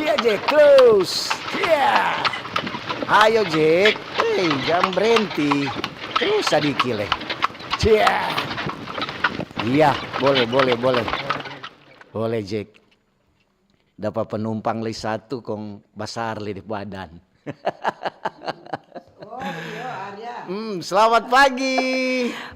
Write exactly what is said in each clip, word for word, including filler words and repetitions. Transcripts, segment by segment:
Iya, Jack, terus. Iya. Ayo, Jack. Hei, jang brenti. Terus sadiki le. Cia. Iya, boleh, boleh, boleh. Boleh, Jack. Dapa penumpang lei satu kong basar lei di badan. Oh, iya, Arya. Hmm, selamat pagi.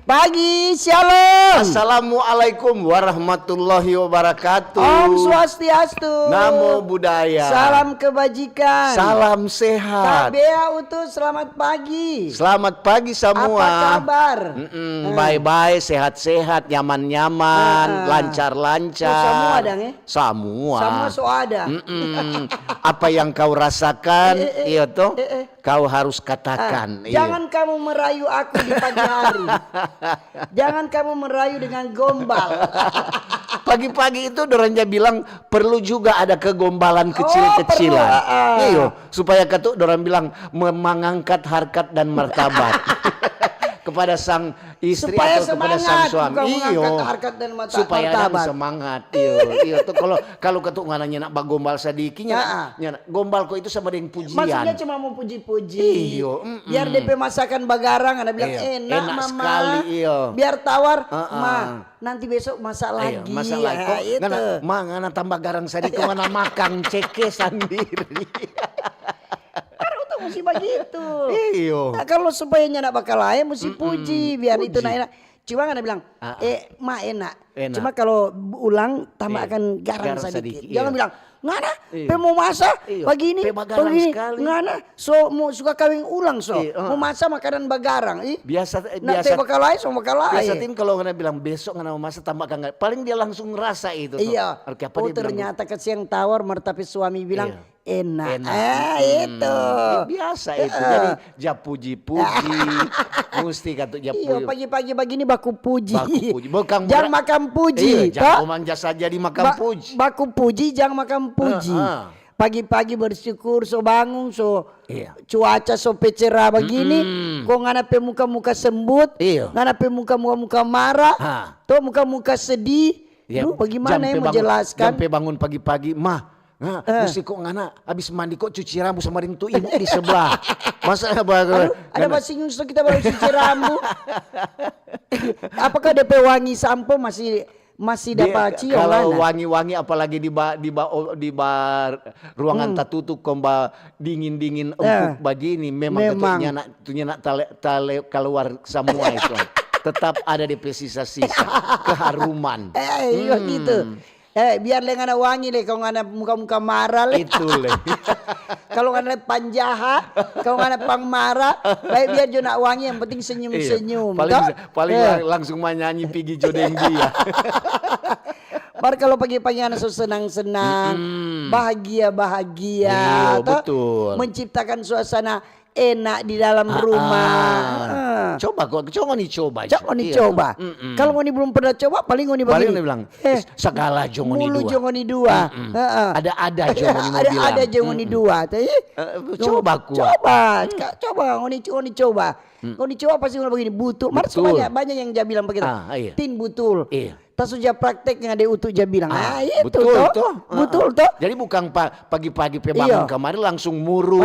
Pagi, shalom. Assalamualaikum warahmatullahi wabarakatuh. Om Swastiastu. Namo Buddhaya. Salam kebajikan. Salam sehat. Tabea utu, selamat pagi. Selamat pagi semua. Apa kabar? Mm-mm, eh, bae-bae, sehat-sehat, nyaman-nyaman, ah, ah, lancar-lancar. Oh, semua dang, eh? Semua. Semua so ada. Mm-mm. Apa yang kau rasakan, eh, eh, eh, iya toh? Eh, eh. Kau harus katakan, ah, iya. Jangan kamu merayu aku di pagi hari. Jangan kamu merayu dengan gombal. Pagi-pagi itu dorang ja bilang perlu juga ada kegombalan kecil-kecilan. Oh, perlu, ah, ah. Iyo, supaya katu dorang bilang me-, mengangkat harkat dan martabat kepada sang istri atau kepada sang suami. Supaya semangat, bukan mengangkat harkat dan marta-, martabat. Iyo. Supaya ada semangat. Iyo, iyo. Tuh, kalau, kalau katu ngana nyanda bagombal sadiki, nyanda, ah, ah, nyanda. Gombal ko itu sama deng pujian. Maksudnya cuma mau puji-puji. Iyo, mm-mm. Biar depe masakan bagarang, ada bilang, iyo, enak, enak Mama. Sekali, iyo. Biar tawar, ah, ah, Ma, nanti besok masak lagi. Iyo, masak lagi. Ya, kong itu. Ngana, Ma, ngana tambah garang sadiki, ngana makang ceke sandiri. Baru tuh musti bagitu. Iyo. Nah, kalau supaya nyanda bakalae, musti puji, biar itu na enak. Cuma ngana bilang, ah, ah, "Eh, Ma, enak." Enak. Cuma kalau ulang, tambahkan garam sadiki. Garam sadiki, iya. Jangan bilang, "Ngana pe mo masa bagini, pe bagarang bagini, skali. Ngana so mo suka kaweng ulang so. Iya, mo masa makanan bagarang." Ih, biasa, eh, biasa. Te bakalae, so bakalae. Biasa tin kalau ngana bilang, "Besok ngana mo masa, tambahkan garam." Paling dia langsung rasa itu tuh. Iya. Oke, apa dia bilang? Oh, ternyata kasiang tawar, mar tapi suami bilang, iya. Enak. Enak. Ah, itu. Bi-, biasa itu. Heeh. Jadi, ja puji-puji. Musti katu ja puji. Iyo, pagi-pagi bagini baku puji. Baku puji. Bukang jang makang puji, iyo, jang komang ja saja di makang puji. Baku puji, jang makang puji. Heeh. Pagi-pagi bersyukur, so bangun, so cuaca so pe cerah bagini, kong ngana pe muka-muka sembut, iyo, ngana pe muka-muka mara, to muka-muka sedih. Duh, bagimana mo jelaskan? Jang pe bangun pagi-pagi, mah, Nah, musti ko ngana abis mandi ko cuci rambu sama deng tu ibu di sebelah. Masa baru ada basenyum so kita baru cuci rambu. Apakah depe wangi sampo masih, masih dapa ciong? Kalau wangi-wangi, apalagi di ba, di ba, di ba ruangan tatutup, kong ba dingin-dingin empuk bagini, memang katu nyanda, tu nyanda tale, tale kaluar samua itu. Tetap ada depe sisa-sisa keharuman. Eh, iyo gitu. Eh, biar le ngana wangi le, kong ngana muka-muka mara le. Itu le. Kalau ngana le panjaha, kalau ngana pang mara, bae biar jo nak wangi, yang penting senyum-senyum, paling to? Paling langsung manyanyi pigi jo deng dia. Mar kalau pagi-pagi ngana so senang-senang, bahagia-bahagia, to? Betul. Menciptakan suasana enak di dalam rumah. Coba ko, coba ngoni coba. Coba ngoni coba. Kalau ngoni belum pernah coba, paling ngoni bilang, "Eh, sagala jo ngoni dua." Ada-ada jo ngoni dua. Coba ko. Coba, coba ngoni, ngoni coba. Ngoni coba pasti ngoni bagini, "Butul." Mar so banyak, banyak yang ja bilang bagitu. Tin, butul. Ta so ja praktek, ngana de utu ja bilang. Ah, itu to. Butul to. Jadi bukang pagi-pagi pe bangun kamari langsung murung.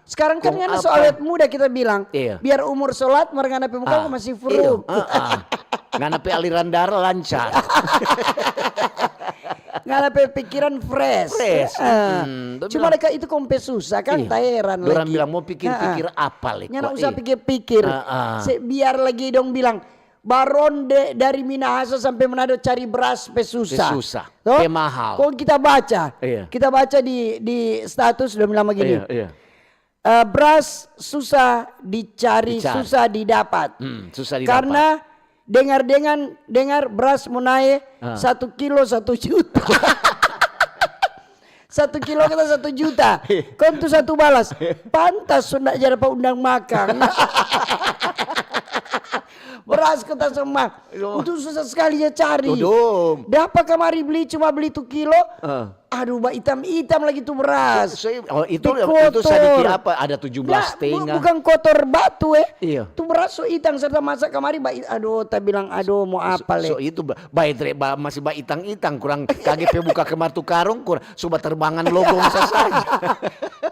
Sekarang kan ngana so awet muda, kita bilang, biar umur so lat, mar ngana pe muka masih furung. Ngana pe aliran dara lancar. Ngana pe pikiran fresh. Fresh. Cuma deka itu kong pe susah kan, ta heran lagi. Dorang bilang, "Mo pikir-pikir apa le?" Ngana usah pikir-pikir. Biar lagi dong bilang, baronde dari Minahasa sampe Manado cari bras pe susah. Pe susah, pe mahal. Kong kita baca, kita baca di, di status dong bilang bagini, eh, "Bras susah dicari, susah didapat." Karna dengar-dengar, dengar bras mo nae satu kilo satu juta. Satu kilo kita satu juta. Kong tu satu balas, "Pantas so nda ja dapa undang makang." Beras kota semua. Itu susah sekali ja cari. Dapa kamari bli, cuma bli tu kilo. Aduh, baitam-itam lagi tu beras. So, so, oh, itu, itu sadiki apa? Ada tujuh belas setengah. Bukan kotor batu, eh. Iya. Tu beras so itang serta masa kamari, ba, aduh, ta bilang, aduh, mo apa le? So itu ba, ba, masih baitang-itang, kurang kage pe buka kemar tu karung, kurang, so baterbangan logong sasaja.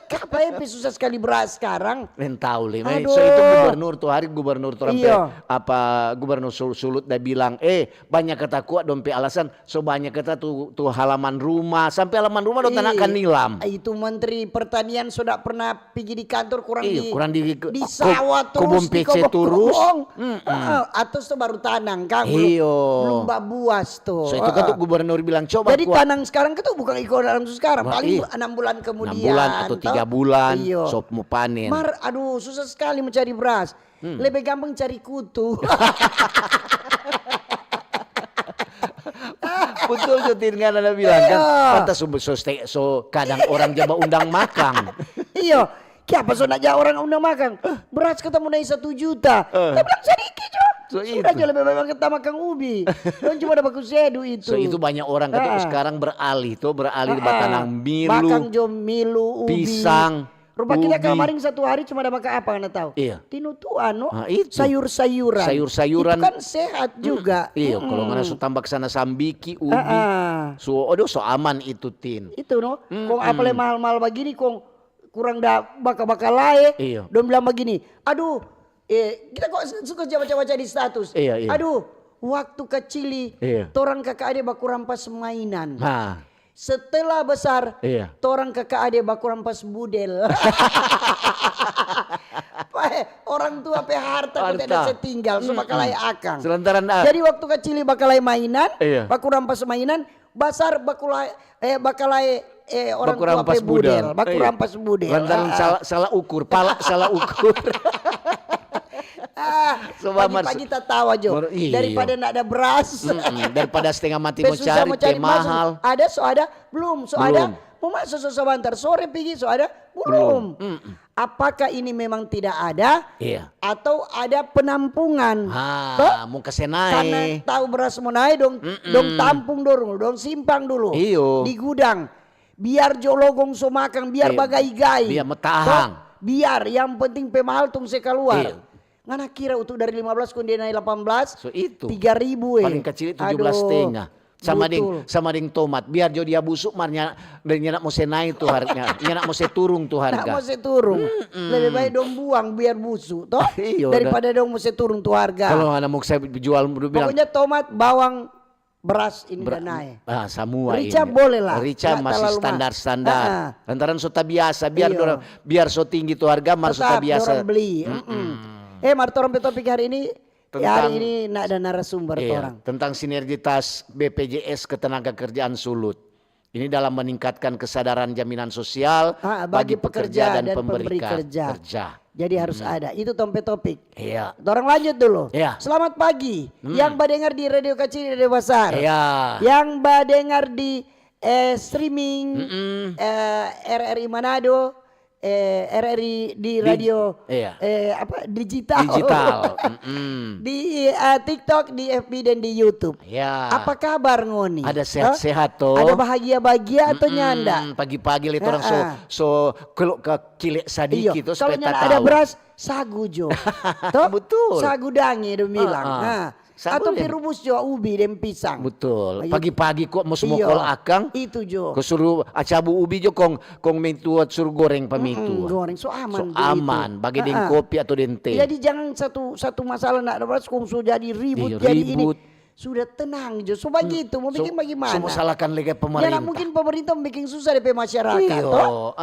Kapa pe susah sekali beras sekarang? Nentau le. So itu gubernur tu hari, gubernur torang pe, apa, gubernur Sulut da bilang, eh, banya kata kuat dong pe alasan, so banya kata tu, tu halaman rumah, sampe halaman rumah dong tanakan nilam. Itu menteri pertanian so da pernah pigi di kantor, kurang di, kurang di, di sawah terus, kobong pece terus. Atau so baru tanang kang, belum, belum babuas tu. So itu kan tu gubernur bilang coba. Jadi tanang sekarang kan tu bukan iko dalam sekarang, paling enam bulan kemudian, enam bulan atau tiga bulan, so mo panen. Mar, aduh, susah sekali mencari beras. Lebe gampang cari kutu. Betul jo Tin, kan ada bilang kan, pantas so, so, so kadang orang ja baundang makang. Iyo, kiapa so nak ja orang undang makang? Beras kata mo nae satu juta. Kita bilang sadiki jo. Sudah jo lebe bae kita makang ubi. Dong cuma ada baku sedu itu. So itu banyak orang kata sekarang beralih tuh, beralih batanang milu, makang jo milu, ubi, pisang. Rupa kita kamaring satu hari cuma ada makan apa, ngana tahu? Iya. Tinutuan, no? Sayur-sayuran. Sayur-sayuran. Itu kan sehat juga. Iya, kalau ngana so tambak sana sambiki, ubi, so, aduh, so aman itu, Tin. Itu, no? Kong apalagi mahal-mahal bagini, kong kurang da baka-baka lae. Iya. Dong bilang bagini, aduh, eh, kita kok suka baca-baca di status. Iya, iya. Aduh, waktu kacili, torang kaka ade baku rampas mainan. Nah. Setelah besar, torang kaka ade baku rampas budel. Orang tua pe harta kita ada setinggal, so bakalae akang. Selantaran ah. Jadi waktu kacili bakalae mainan, baku rampas mainan, basar bakulae, eh, bakalae, eh, orang tua pe budel, baku rampas budel. Lantaran salah, salah ukur, pala salah ukur. Ah, pagi-pagi tatawa jo. Daripada ndak ada beras. Daripada setengah mati mo cari, pe mahal. Ada, so ada, belum, so ada. Mo maso so sabantar, sore pigi, so ada, belum. Apakah ini memang tidak ada atau ada penampungan? Ha, mo kase nae. Karena tau beras mo nae, dong, dong tampung dulu, dong simpang dulu di gudang. Biar jo logong so makang, biar bagai-gai. Biar metahang. Biar, yang penting pe mahal tong se kaluar. Ngana kira untuk dari lima belas kong dia nae delapan belas? So itu. Tiga ribu, eh. Paling kacili tujuh belas setengah. Sama deng, sama deng tomat. Biar jo dia busu, mar nyanda mo se nae tu harga. Nyanda mo se turung tu harga. Nyanda mo se turung. Lebe bae dong buang biar busu, to? Iyo. Daripada dong mo se turung tu harga. Kalau ngana mo se jual, bilang. Pokoknya tomat, bawang, beras ini da nae. Ah, samua ini. Rica boleh lah. Rica masih standar-standar. Lantaran so tabiasa, biar dorang, biar so tinggi tu harga, mar so tabiasa. Tetap dorang beli. Eh, mar torang pe topik hari ini, hari ini nda ada narasumber torang. Tentang sinergitas B P J S Ketenagakerjaan Sulut. Ini dalam meningkatkan kesadaran jaminan sosial bagi pekerja dan pemberi kerja. Jadi harus ada. Itu tong pe topik. Iya. Torang lanjut dulu. Iya. Selamat pagi. Yang badengar di Radio Kacil, Radio Basar. Iya. Yang badengar di, eh, streaming, eh, R R I Manado, eh, R R I di radio, eh, apa, digital. Digital. Di, eh, TikTok, di F B dan di YouTube. Ya. Apa kabar ngoni? Ada sehat-sehat to? Ada bahagia-bahagia atau nyanda? Pagi-pagi le torang so, so kilo ka kile sadiki to supaya tatau. Kalau nyanda ada beras, sagu jo. To? Betul. Sagu dange dong bilang. Atau pi rubus jo ubi deng pisang. Betul. Pagi-pagi kong mo smokol akang. Itu jo. Ko suru cabu ubi jo kong, kong meitua suru goreng pa meitua. Goreng, so aman. So aman, bage deng kopi atau deng te. Jadi jangan satu, satu masalah nda ada beras kong so jadi ribut, jadi ini. Sudah tenang jo, so bagitu, mo bikin bagimana? So mo salahkan lagi pemerintah. Ya, mungkin pemerintah bikin susah depe masyarakat, to?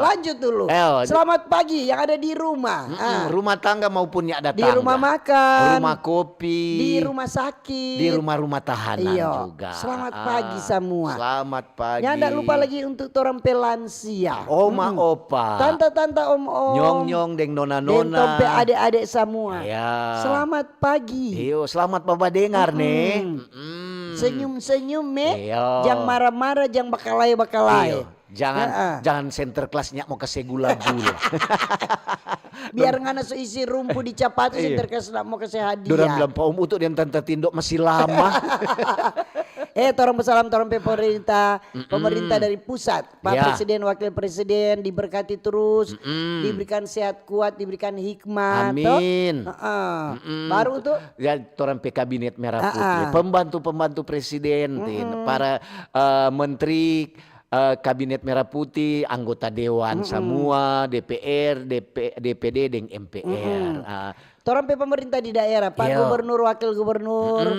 Lanjut dulu. Selamat pagi yang ada di rumah. Rumah tangga maupun nyanda tangga. Di rumah makan. Rumah kopi. Di rumah sakit. Di rumah-rumah tahanan juga. Selamat pagi samua. Selamat pagi. Nyanda lupa lagi untuk torang pe lansia. Oma, opa. Tanta-tanta, om-om. Nyong-nyong deng nona-nona. Deng tong pe ade-ade samua. Ya. Selamat pagi. Iyo, selamat babadengar ne. Senyum-senyum me. Iyo. Jang mara-mara, jang bakalae-bakalae. Iyo. Jangan, jangan center class nyak mo kase gula-gula. Biar ngana so isi rumpu di capatu seng terkes nak mo kase hadiah. Dorang bilang, "Pa Om Utu deng Tanta Tindo masih lama." Eh, torang basalam torang pe pemerintah, pemerintah dari pusat, Pak Presiden, Wakil Presiden, diberkati terus, diberikan sehat kuat, diberikan hikmat, toh? Amin. Baru tuh Ya, torang pe kabinet merah putih, pembantu-pembantu presiden, tin, para eh, menteri eh, kabinet merah putih, anggota dewan semua, D P R, D P, D P D, deng M P R. Ah, Torang pe pemerintah di daerah, Pak Gubernur, Wakil Gubernur,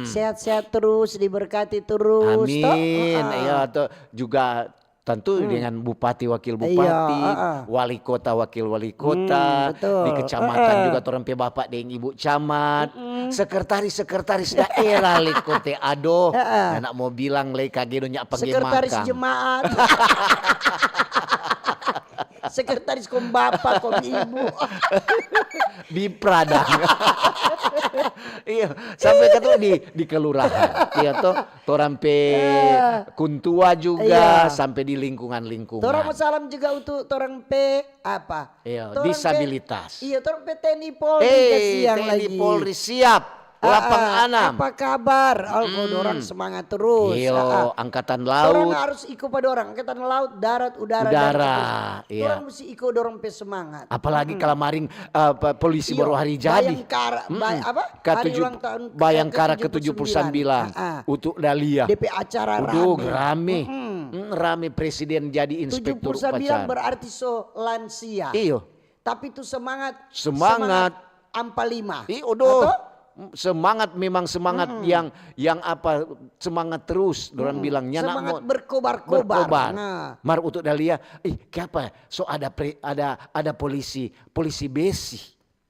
sehat-sehat terus, diberkati terus, toh? Amin. Ya, toh juga tentu dengan bupati, wakil bupati, wali kota, wakil wali kota, betul. Di kecamatan juga torang pe bapak deng ibu camat, sekretaris, sekretaris daerah lei kote, adoh, anak mo bilang lei kage do nya pangge Sekretaris makang. Jemaat. Sekretaris kom bapa, kom ibu. Di Pradang. Iya, sampai katu di di kelurahan. Iya toh, torang pe kuntua juga, sampai di lingkungan-lingkungan. Torang mo salam juga untuk torang pe apa? Iya, Torang pe- disabilitas. Iya, torang pe T N I Polri Eh, kasihan T N I lagi. Polri siap. Lapang Ah, ah, anam. Apa kabar? Oh, dorang semangat terus. Iyo, Ah, ah. angkatan Torang laut. Harus iko pa dorang, angkatan laut, darat, udara, Udara, dan terus. Iya. Torang mesti iko dorang pe semangat. Apalagi kalau maring eh, pe- polisi Iyo, baru hari jadi. Bayangkara, Mm-mm. bay- apa? Ka Hari tujuh- ulang tahun Bayangkara ke ke tujuh puluh sembilan. Ah, ah. Untuk Dahlia. D P acara Udah rame. rame. Mm, rame presiden jadi inspektur tujuh puluh sembilan upacara. Berarti so lansia. Iyo. Tapi itu semangat. Semangat. Ampa lima. Ih, udah. Atau? Semangat memang semangat yang yang apa semangat terus orang bilangnya nak Semangat mo- berkobar-kobar. berkobar. Nah. Mar untuk Dahlia, ih, kiapa? So ada pre- ada ada polisi, polisi besi.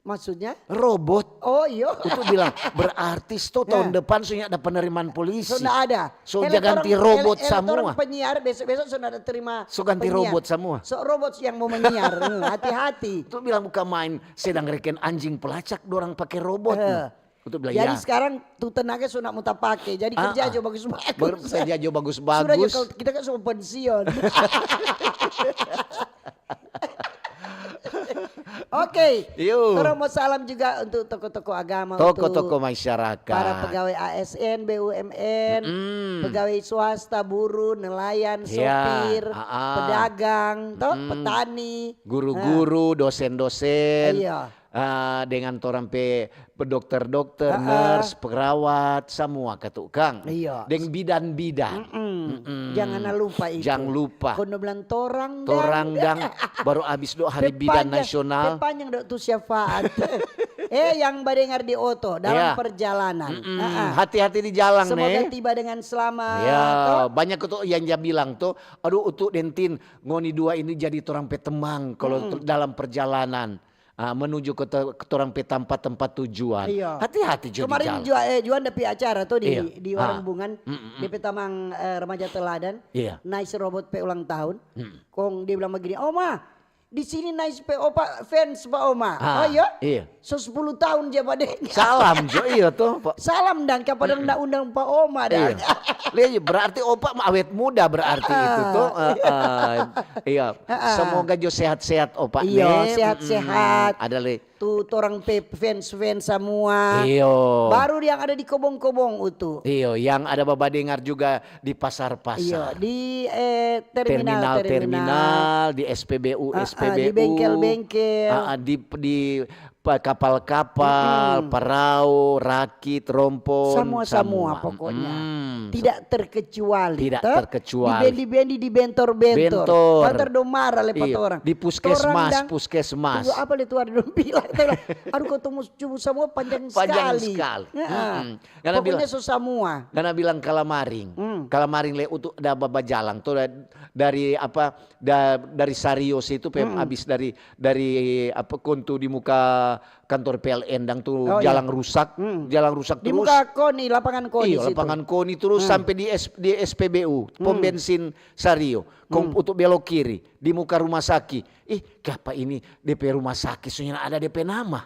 Maksudnya? Robot. Oh iyo. Untuk bilang berarti sto tahun depan so ada penerimaan polisi. So ndak ada. So Ele dia ganti torang- robot ele- ele semua. Torang penyiar besok-besok so ada terima. So ganti Penyiar. Robot semua. So robot yang mau menyiar. Hmm, hati-hati. Itu bilang bukan main, sedang reken anjing pelacak dorang pakai robot. Eh. Untuk bilang Jadi ya. Sekarang tu tenaga so nak mo tapake. Jadi Ah, kerja ah. jo bagus-bagus. Baru kerja jo Sudah jo bagus-bagus. Kalau kita kan semua pensiun. Oke. Yo. Torang mo salam juga untuk tokoh-tokoh agama, Tokoh-tokoh untuk masyarakat. Para pegawai A S N, B U M N, Mm. pegawai swasta, buruh, nelayan, Ya, sopir, ah, ah. Pedagang, toh, Mm. Petani. Guru-guru, dosen-dosen, Iya. ah, dengan torang pe dokter-dokter, Ah, ah. nurse, perawat, semua ka tukang. Iya. Deng bidan-bidan. Mm-mm. Mm-mm. Jangan lupa itu. Jangan lupa. Kono bilang torang Torang dang. Dang, baru abis do hari Pe bidan panjang- nasional. Pe panjang do tu syafaat. Eh, yang badengar di oto dalam Iya. perjalanan. Mm-mm. Ah, ah. Hati-hati di jalan Semoga nih. Tiba dengan selamat. Ya, Toh? Banyak tu yang dia bilang tu, aduh Utu deng Tin, ngoni dua ini jadi torang pe temang kalau tu- dalam perjalanan ah, menuju ke, te- ke torang pe tampa-tempat tujuan. Iya. Hati-hati jo di Kemarin jalan. Jua, eh, Juanda pi acara tuh di, Iya. di Ah. Warung Bungan, Mm-mm. di pe tamang eh, remaja teladan, Iya. Nice Robot pe ulang tahun. Mm. Kong dia bilang begini, "Oma, di sini Nice pe opa fans pa Oma." Ah, Oh iya? Iya. So sepuluh tahun dia pada. Salam jo, iya toh. Pa- Salam dang, kapan nda undang pa Oma dang. Iya. Lihat, berarti opa mah awet muda berarti itu tuh. Eh, eh, iya. Semoga jo sehat-sehat opa Iya, nih. sehat-sehat. Mm-mm. Ada le. Tuh torang pe fans-fans semua. Iyo. Baru yang ada di kobong-kobong utu. Iyo, yang ada babadengar juga di pasar-pasar. Iyo, di eh, terminal, Terminal-terminal, di S P B U, Ah, ah, S P B U. di bengkel-bengkel. Ah, ah, di di pa- kapal-kapal, perau, rakit, rompon, Semua-semua pokoknya. Mm. Tidak terkecuali. Tidak Toh? terkecuali. Di bendi-bendi, di bentor-bentor. Bentor. Bantar dong marah lepa Iyo, torang. Di puskesmas, Torang dang- puskesmas. Tunggu apa le tu ada dong bilang? Dia bilang, aduh kau tunggu cubu semua panjang sekali. Panjang sekali. Heeh. Mm-mm. Ngana Pokoknya bilang- so semua. Ngana bilang kalamaring. Hmm. Kalamaring le utu da bajalang tu da- dari apa da- dari Sario situ pe abis dari dari apa kontu di muka kantor P L N dang tu Oh, iya. jalan rusak, Hmm. jalan rusak Di terus. Muka Koni, lapangan Koni Iyo, situ. Lapangan Koni terus sampai di S, di S P B U, pom bensin Sario. Kong untuk belok kiri di muka rumah sakit. Ih, kiapa ini D P rumah sakit so nyanda ada D P nama?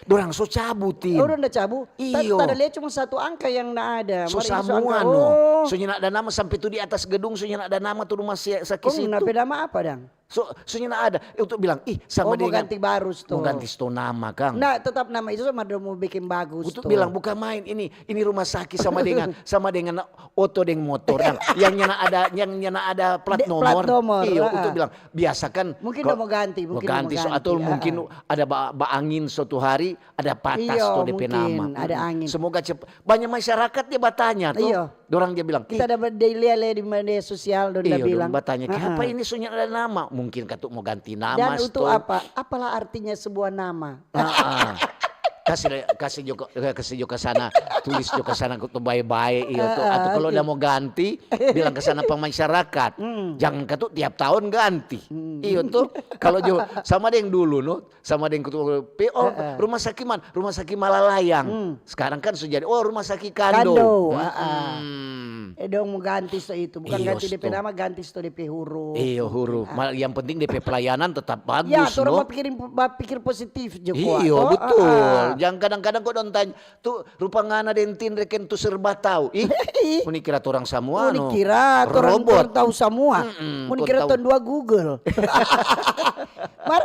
Dorang so cabu, Tin. Oh, udah nda cabu? Ta- Iyo. Tadi lihat cuma satu angka yang nda ada. So Mari ini so samua angka. No. Oh. So nyanda ada nama sampai tu di atas gedung so nyanda ada nama tu rumah si- sakit Kong situ. Nape nama apa dang? So, so nyanda ada. Eh, untuk bilang, "Ih, sama Oh, mau dengan," ganti baru, mau Sto. Ganti sto nama, kang. Nah, tetap nama itu sama ada mau bikin bagus, Untuk Sto. Bilang, "Bukan main ini. Ini rumah sakit sama dengan sama dengan oto deng motor, dang. Yang nyanda ada, yang nyanda ada plat De-, nomor." plat nomor, Iyo, ah. Untuk bilang, biasakan Mungkin kalau udah mau ganti, mungkin mau ganti, mau so, ganti, atau ah. Mungkin ada ba, baangin suatu hari, ada patah Iyo, tuh D P mungkin nama. ada Mm-mm. Angin. Semoga cepat. Banyak masyarakat dia batanya tuh. Iyo. Dorang dia bilang, Kita "Ih, dapat dia lihat di media sosial, dong iyo, bilang. Dong batanya, "Kenapa ini sunya ada nama?" Mungkin katu mau ganti nama. Dan untuk apa? Apalah artinya sebuah nama? Kasih, kasih jo, kasih jo ke sana, tulis jo ke sana, katu bae-bae, iyo tuh. Atau kalau udah mau ganti, bilang ke sana pang masyarakat. Jangan katu tiap tahun ganti. Iyo tuh. Kalau jo sama deng dulu, no, sama deng ketua P O, rumah sakit man, rumah sakit Malalayang. Sekarang kan sudah jadi, oh, rumah sakit Kando. Kando, Mm-mm. Eh, dong mau ganti so itu, bukan Iyo, ganti D P sto. Nama, ganti sto D P huruf. Iyo, huruf. Mal-, yang penting D P pelayanan tetap bagus, Ya, orang no? Berpikir, berpikir positif juga. Iyo, Toh? Betul. Ah, ah. Jangan kadang-kadang kok dong tanya, tuh rupa ngana deng Tin reken tu serba tahu. Ih, Ih. Mau dikira orang semua, Mau no? dikira orang Robot. Tahu semua. Mm-mm, Mau kau dikira tahu. Tahun dua Google. Mar,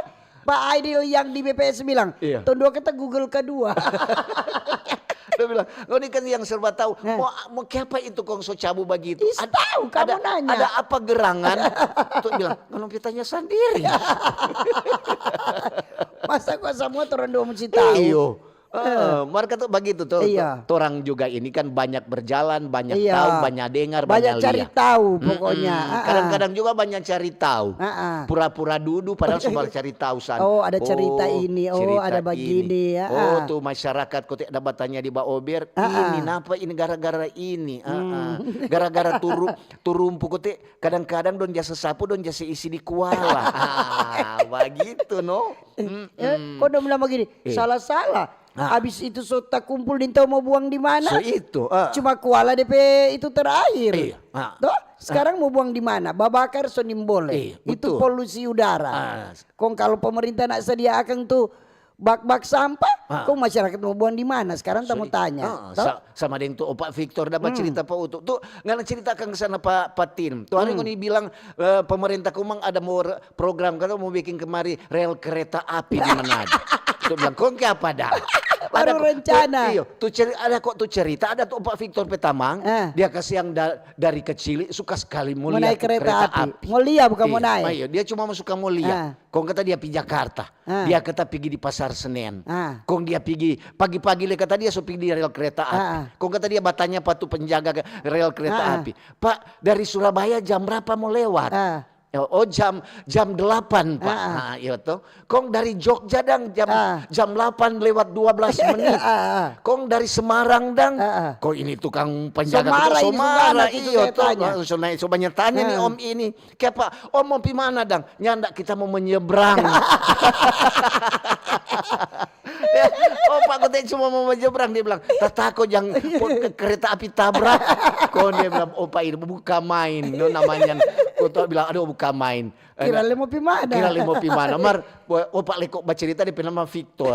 Pak Aidil yang di B P S bilang, Iya. "Tahun dua kita Google kedua." Dia bilang, "Kau ini kan yang serba tahu. Nah. Mau, mau kiapa itu kong so cabu begitu?" Is tahu, kamu ada, nanya. Ada apa gerangan? Tuh bilang, "Kalau kita tanya sendiri." Masa kok semua orang dua mesti tahu? Iyo. Eh, mereka tuh begitu tuh. Iya. Orang juga ini kan banyak berjalan, banyak Iya. Tahu, banyak dengar, Banyak banyak cari lihat. tahu Mm-mm. pokoknya. Ah, ah. Kadang-kadang juga banyak cari tahu. Ah, ah. Pura-pura dudu padahal semua cari tahu sana. Oh, ada cerita ini, oh, Cerita ada begini, ya, Oh, ah. Tuh masyarakat kote ada batanya di Baober, Ah, ah. "Ini napa ini gara-gara ini?" Ah, ah. Gara-gara turu turumpu kote kadang-kadang don jasa sapu don jasa isi di kuala. Ah, begitu no. Mm-mm. Eh, kok dong bilang begini, Iya. Salah-salah. Ah. Habis itu so takumpul dintau mau buang di mana? So itu, ah. Cuma kuala depe itu terakhir. Iya, ah. Toh? Sekarang mau buang di mana? Babakar so nimbole. Iya, Itu betul. Polusi udara. Ah. Kong kalau pemerintah nak sediakan tu bak-bak sampah, Ah. kong masyarakat mau buang di mana? Sekarang kita mau tanya. Ah, Toh? sa-, sama deng tu opa Victor da bacerita pa Utu. Tu ngana ceritakan ke sana pa, pa Tin. Tu hari ngoni bilang, eh, pemerintah komang ada mau re-, program kata mau bikin kemari rel kereta api di Manado. Tu bilang, "Kong ke apa dah?" Baru Ada ko-, rencana. Tu, iyo, tu ceri-, ada kok tu cerita, ada tu opa Victor pe tamang, Ah. Dia kasiang da-, dari kecil suka sekali mau Mau lihat naik tu kereta api. Mau lia bukan mau Iya, naik? Iya, dia cuma mau suka mau lihat. Ah. Kong kata dia pi Jakarta. Ah. Dia kata pigi di Pasar Senen. Ah. Kong dia pigi, pagi-pagi le kata dia so pigi di rel kereta api. Ah, ah. Kong kata dia batanya pa tu penjaga ke-, rel kereta Ah, ah. api. "Pak, dari Surabaya jam berapa mau lewat?" Ah. "Oh, jam jam delapan, Pak." Ah, ah. Nah, iyo to. "Kong dari Jogja dang jam Ah. jam delapan lewat dua belas menit." Ah, ah. "Kong dari Semarang dang." Ah, ah. Kong ini tukang penjaga So marah itu so ini, so marah, panas itu iyo saya to. tanya. Langsung naik, so banyak tanya nih Ah. Om ini. "Kiapa, Om mau pi mana dang?" "Nyanda, kita mau menyeberang." Ya, "Opa, aku teh cuma mau menyeberang," dia bilang. "Tatako jang po-, ke-, kereta api tabrak." Kong dia bilang, "Opa, ini bukan main." No, namanya, kong tu bilang, "Aduh, bukan main." Kira le mau pi mana? Kira le mau pi mana? Mar, opa le kok bacerita dia pe nama Victor.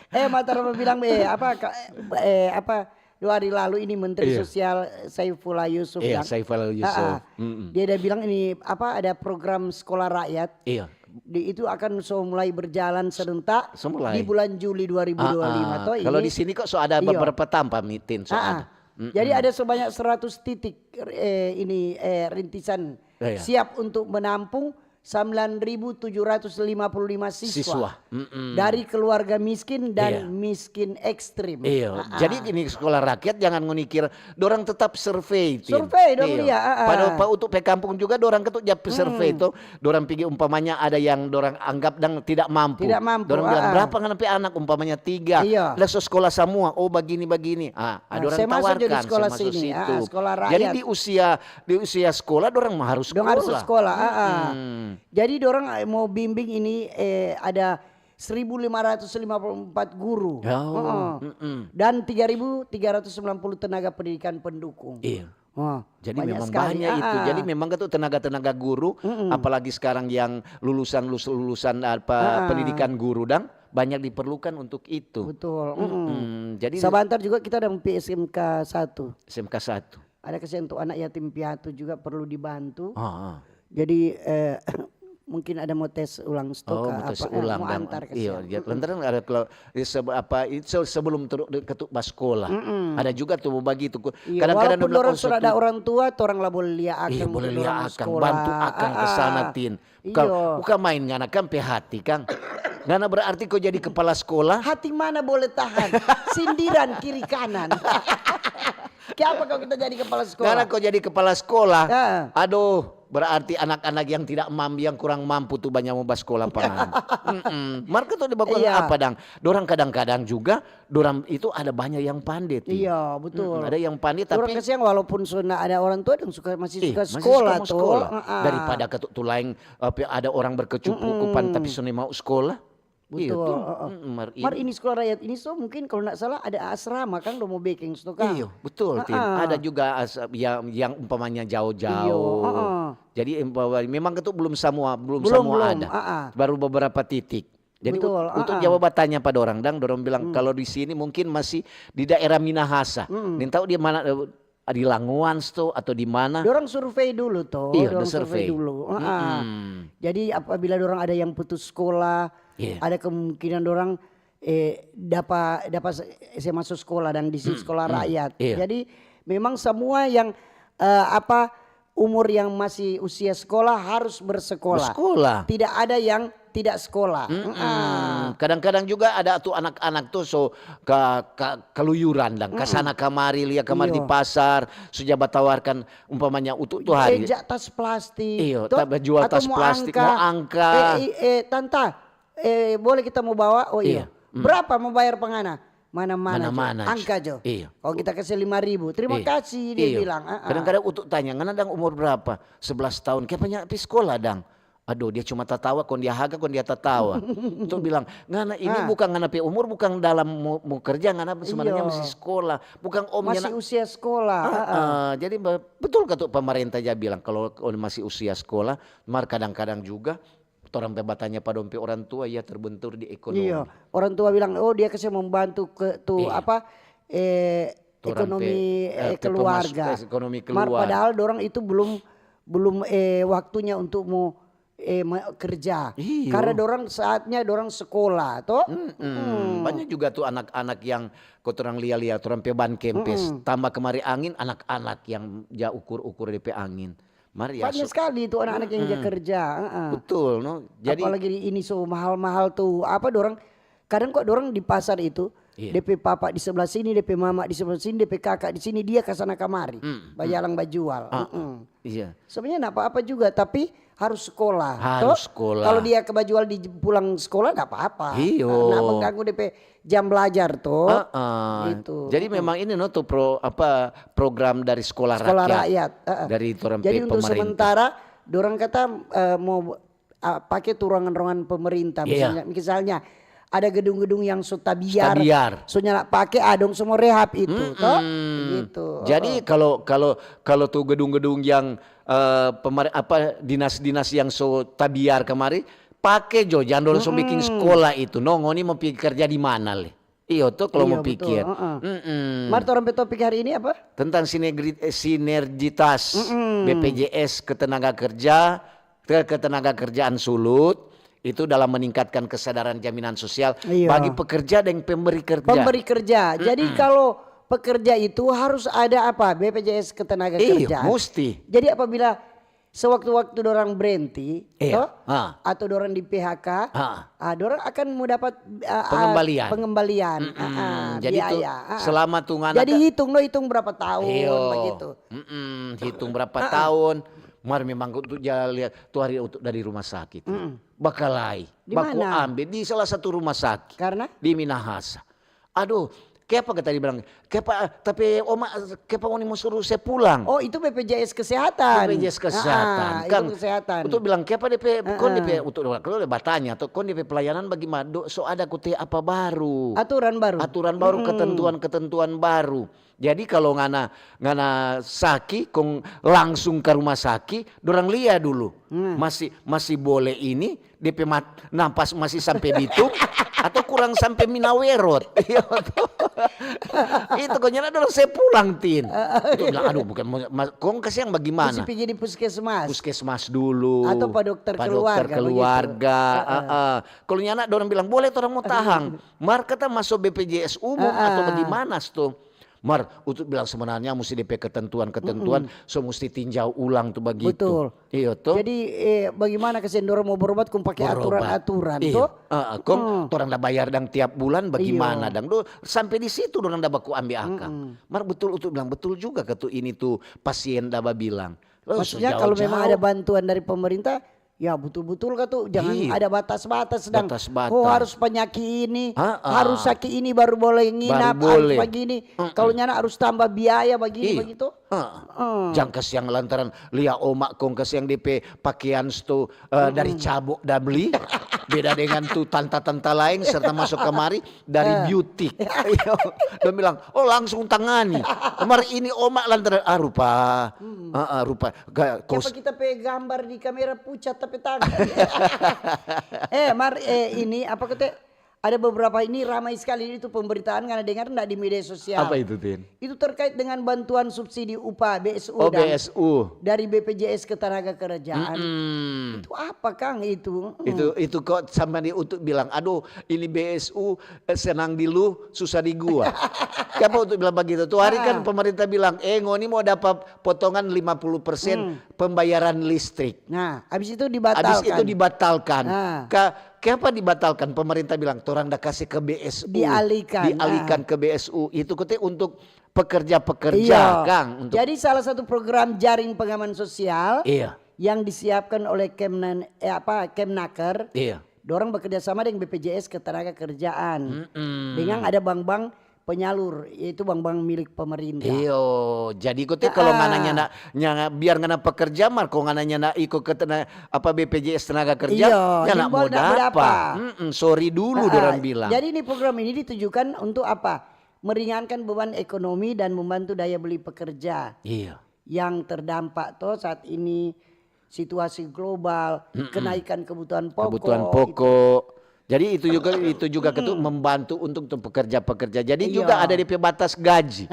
Eh, Mataram bilang, eh, apa, ka-, eh, apa, dua hari lalu ini Menteri Iya. Sosial, eh, Saifullah Yusuf Iya, yang, Saifullah Yusuf. Ah, ah. Mm-mm. Dia ada bilang ini, apa, ada program sekolah rakyat. Iya. Di, itu akan so mulai berjalan serentak So mulai. Di bulan Juli dua ribu dua puluh lima. Ah, ah. Toh Kalau ini. Di sini kok so ada Iya. Beberapa tampa mitin so Ah, ah. Ada. Mm-mm. Jadi ada sebanyak seratus titik, eh, ini, eh, rintisan Iya. Siap untuk menampung sembilan ribu tujuh ratus lima puluh lima siswa, Siswa. Mm-mm. Dari keluarga miskin dan Iya. miskin ekstrim. Iya. Ah, ah. Jadi ini sekolah rakyat jangan ngonikir, dorang tetap survei, Tin. Survei dong, Iya. Lia, ah, ah. Pada pa untuk pe kampung juga dorang ketuk jap survei to. Dorang pigi umpamanya ada yang dorang anggap dang tidak mampu. Tidak mampu, Dorang bilang, ah, ah. "Berapa ngana pe anak?" Umpamanya tiga. Iya. Lah so sekolah semua. "Oh, bagini-bagini." Ah, ah, Nah, dorang saya masuk jadi tawarkan, sekolah saya masuk sini. situ. Ah, sekolah Jadi rakyat. Di usia di usia sekolah dorang mah harus Dong sekolah. Harus sekolah, ah, ah. Hmm. Jadi dorang, eh, mau bimbing ini, eh, ada seribu lima ratus lima puluh empat guru. Ya, Heeh. mm-mm. Dan tiga ribu tiga ratus sembilan puluh tenaga pendidikan pendukung. Iya. Wah, Jadi banyak memang sekali. banyak itu. Ah, ah. Jadi memang itu tenaga-tenaga guru, Mm-mm. Apalagi sekarang yang lulusan lulus- lulusan apa Ah, ah. Pendidikan guru dang banyak diperlukan untuk itu. Betul. Mm-mm. Mm-mm. Jadi Sabantar juga kita ada pi S M K satu. S M K satu. Ada kasihan tu anak yatim piatu juga perlu dibantu. Ah, ah. Jadi, eh, mungkin ada mau tes ulang stok Oh, ka mau tes apa, eh, ulang mau dan antar iyo, kasihan. ya, lantaran ada kalau eh, sebe- apa itu se- sebelum terus ketuk bas sekolah. Ada juga tuh begitu. Ku- Iya, Kadang-kadang walaupun dia bilang, orang "Oh, sudah satu- ada orang tua, orang la boleh lia akang Ih, untuk boleh orang lia mau akang, sekolah. Bantu akang ke Ah, sana, ah. Tin. Bukan, Iyo. bukan main ngana kan pe hati, Kang. Ngana berarti kau jadi kepala sekolah. Hati mana boleh tahan sindiran kiri kanan? Kiapa kau kita jadi kepala sekolah? Ngana kau jadi kepala sekolah. Ah. Aduh, berarti anak-anak yang tidak mampu, yang kurang mampu tu banyak mau ba sekolah pa ngana. Mm-mm. Mar katu di bakul Iya. apa dang? Dorang kadang-kadang juga, dorang itu ada banyak yang pande, Tin. Iya, betul. Mm-mm, ada yang pande Orang tapi kasihan walaupun sudah ada orang tua, dong suka masih Ih, suka masih sekolah mau tuh. sekolah. Ah, ah. Daripada katu tu lain apa ada orang berkecukupan tapi sone mau sekolah. Iya Betul, tuh. heeh. Mm-mm, mar Mar ini. Ini sekolah rakyat ini so mungkin kalau ndak salah ada asrama kan, do mau bikin situ kan. Iyo, betul, Tin. Ah, ah. Ada juga as- yang yang umpamanya jauh-jauh. Iyo, ah, ah. Jadi umpama- memang itu belum semua, belum Belum, semua belum, ada. Ah, ah. Baru beberapa titik. Jadi Betul, ut- untuk ah, ah. jawab tanya pa dorang, dang, dorang bilang kalau di sini mungkin masih di daerah Minahasa. Nin tahu di mana, eh, di Languan sto atau di mana? Dorang survei dulu tuh, Iya, dorang do survei. survei dulu. Ah, ah. Mm-mm. Jadi apabila dorang ada yang putus sekolah, Iya. ada kemungkinan dorang eh dapat dapat se- se masuk sekolah dan di sini sekolah rakyat. Iya. Jadi memang semua yang eh, apa umur yang masih usia sekolah harus bersekolah. Bersekolah. Tidak ada yang tidak sekolah. Mm-mm. Kadang-kadang juga ada tu anak-anak tu so ka, ka keluyuran dang, ka sana kamari, lia kamari di Iyo. Pasar, sudah batawarkan umpamanya untuk tu Eh, hari. ja tas plastik. Iyo, Toh? ta- jual Atau tas mau plastik, angka. Mau angka. Eh, eh, eh, tanta, eh, boleh kita mau bawa? Oh iya. Iya. Hmm. Berapa mau bayar pangana? Mana-mana, Mana-mana jo. Angka jo. Jo. Iya. Kalau kita kasih lima ribu, terima Iya. kasih dia Iyo. Bilang. Ah, ah. Kadang-kadang untuk tanya, "Ngana dang umur berapa?" "Sebelas tahun." "Kiapa nya pi sekolah dang?" Aduh, dia cuma tatawa, kong dia haga, kong dia tatawa. Untuk bilang, "Ngana ini Ah. bukan ngana pe umur, bukan dalam mau, mau kerja, ngana sebenarnya Iyo. Masih sekolah. Bukan om Masih ngana." Usia sekolah. Ah, Ah, ah. ah. Jadi be- betul kata pemerintah ja bilang kalau, kalau masih usia sekolah, mar kadang-kadang juga torang pe batanya pa dong pe orang tua, ya terbentur di ekonomi. Iya, orang tua bilang, "Oh, dia kasi membantu ke tu Iya. apa, eh, Torang ekonomi pe, eh, eh, pe keluarga." pemas-, eh, ekonomi Mar keluar. Padahal dorang itu belum belum eh, waktunya untuk mau eh, me- kerja. Iya. Karena dorang saatnya dorang sekolah, toh? Mm-mm. Banyak juga tu anak-anak yang ko torang lia-lia, torang pe ban kempes. Tambah kemari angin, anak-anak yang ja ukur-ukur de pe angin. Mar ya Banyak su- sekali itu anak-anak yang dia kerja. Heeh. Betul, no. Jadi Apalagi di ini so mahal-mahal tuh. Apa dorang? Kadang kok dorang di pasar itu, Iya. depe papa di sebelah sini, depe mama di sebelah sini, depe kakak di sini, dia ke sana kamari, bajalang bajual. Mm-mm. iya. Sebenarnya nggak apa-apa juga, tapi harus sekolah. Harus Toh, sekolah. Kalau dia ke bajual di pulang sekolah nggak apa-apa. Iyo. Nggak mengganggu depe jam belajar tuh. Heeh. Gitu. Jadi memang ini no tuh pro apa program dari sekolah, Sekolah rakyat, rakyat, heeh. Dari torang Jadi pe untuk pemerintah. Sementara dorang kata eh, mau ah, pakai tu ruangan-ruangan pemerintah Iya. misalnya, misalnya ada gedung-gedung yang so tabiar, Tabiar. so nyala pakai, ah, dong semua rehab itu, toh? Gitu. Jadi kalau kalau kalau tu gedung-gedung yang eh, pemar- apa dinas-dinas yang so tabiar kemari, pake jo, jangan dolo so bikin sekolah itu. No, ngoni mau pi kerja di mana le? Iyo tuh kalau Iya, mau betul, pikir. Heeh. Mm-mm. Mar torang pe topik hari ini apa? Tentang sinergi- eh, sinergitas B P J S ketenaga kerja ke ketenaga kerjaan Sulut itu dalam meningkatkan kesadaran jaminan sosial Iya. Bagi pekerja dan pemberi kerja. Pemberi kerja. Jadi kalau pekerja itu harus ada apa? B P J S ketenaga Iya, kerjaan. Musti. Jadi apabila sewaktu-waktu dorang berhenti, Iya. toh, Ah. Atau dorang di P H K, Ah. ah, dorang akan mau dapat ah, ah, Pengembalian. Pengembalian, Mm-mm. ah, ah, Jadi tu biaya. Ah, ah. selama tu ngana Jadi ka- hitung no, hitung berapa tahun Iyo. begitu. Mm-mm, hitung berapa tahun. Mar memang tu ja lia tu hari untuk dari rumah sakit. Bakalai. Di Baku mana? Ambe di salah satu rumah sakit. Karena? Di Minahasa. Aduh, kiapa kata dia bilang, kiapa, tapi oma, kiapa ngoni mau suruh saya pulang? Oh, itu B P J S kesehatan. B P J S kesehatan. Ah, ah, Kan, itu kesehatan. Untuk bilang, kiapa D P, kon D P, untuk kalau dia bertanya, tuh, kon D P pelayanan bagaimana, dok? So ada kute apa baru? Aturan baru. Aturan baru, ketentuan-ketentuan baru. Jadi kalau ngana ngana saki, kong langsung ke rumah saki, dorang lia dulu. Masih masih boleh ini, D P mat, napas masih sampai bitung, Atau kurang sampe minawerot. Iya, to. Itu kong nyanda dorang se pulang, Tin. Itu bilang, "Aduh, bukan, ma-, ma-, kong kasiang bagimana?" Musti pigi di puskesmas. Puskesmas dulu. Atau pa dokter keluarga, begitu. Keluarga, heeh. Kalo nyanda dorang bilang, "Boleh torang mo tahang." Mar kata maso B P J S umum atau bagimana, sto? Mar, Utu bilang sebenarnya musti depe ketentuan-ketentuan, so musti tinjau ulang tu bagitu. Betul. Iyo to? Jadi, eh, bagimana kasiang dorang mo berobat kong pake aturan-aturan to? Iya. Heeh, kong torang da bayar dang tiap bulan, bagimana dang? Do, sampe di situ dorang da baku ambe akang. Mar betul Utu bilang, betul juga katu ini tu pasien da babilang. Oh, so jao-jao. Maksudnya kalau memang ada bantuan dari pemerintah, ya butul-butul katu, jangan ada batas-batas dang. Batas-batas. Oh, harus panyaki ini, harus saki ini baru boleh nginap, harus bagini. Kalau nyanda harus tambah biaya bagini, bagitu. Heeh. Jang kasiang lantaran lia oma kong kasiang depe pakean sto, eh, dari cabo da bli. Beda dengan tu tanta-tanta laeng serta maso kamari dari butik. Iyo. Dong bilang, "Oh, langsung tangani." Mar ini oma lantaran, ah, rupa. Heeh, rupa. Ga-, kos- Kiapa kita pe gambar di kamera pucat tapi tangan? Eh, mar, eh, ini apa kata, ada beberapa ini ramai sekali itu pemberitaan, ngana dengar ndak di media sosial? Apa itu, Tin? Itu terkait dengan bantuan subsidi upah, B S U. Oh, dang. B S U. Dari B P J S Ketenagakerjaan. Mm-mm. Itu apa, kang, itu? Mm. Itu, itu kok sama di Utu bilang, "Aduh, ini B S U, eh, senang di lu, susah di gua." Kiapa Utu bilang bagitu? Tu hari kan pemerintah bilang, "Eh, ngoni mo dapa potongan lima puluh persen pembayaran listrik." Nah, abis itu dibatalkan. Abis itu dibatalkan. Nah. Ka-, kiapa dibatalkan? Pemerintah bilang, "Torang da kase ke B S U." Dialihkan. Dialihkan ke B S U. Itu kote untuk pekerja-pekerja, kang, untuk. Jadi salah satu program jaring pengaman sosial yang disiapkan oleh Kemnan-, eh, apa, Kemnaker, dorang bekerja sama dengan B P J S Ketenagakerjaan. Mm-mm. Dengan ada bank-bank penyalur, yaitu bank-bank milik pemerintah. Iyo, jadi kote kalau ngana nyanda, nyanda, biar ngana pekerja mar, kong ngana nyanda iko ke tena-, apa, B P J S Tenaga Kerja, nyanda mo dapa. Mm-mm, sorry dulu dorang bilang. Jadi ini program ini ditujukan untuk apa? Meringankan beban ekonomi dan membantu daya beli pekerja yang terdampak to saat ini, situasi global, kenaikan kebutuhan pokok. Kebutuhan pokok. Jadi itu juga, itu juga ketu membantu untuk tu pekerja-pekerja. Jadi juga ada depe batas gaji.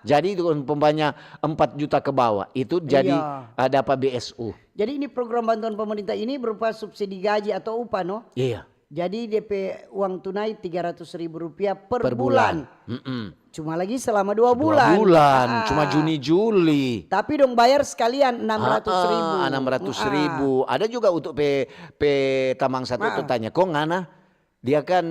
Jadi itu umpamanya empat juta ke bawah, itu jadi, ah, dapa B S U. Jadi ini program bantuan pemerintah ini berupa subsidi gaji atau upah, no? Iya. Jadi depe uang tunai tiga ratus ribu rupiah per bulan. Per bulan. Mm-mm. Cuma lagi selama dua bulan. Dua bulan, cuma Juni, Juli. Tapi dong bayar sekalian enam ratus ribu. Ah, enam ratus ribu. Ada juga untuk pe, pe tamang satu tu tanya, "Kong ngana?" Dia kan,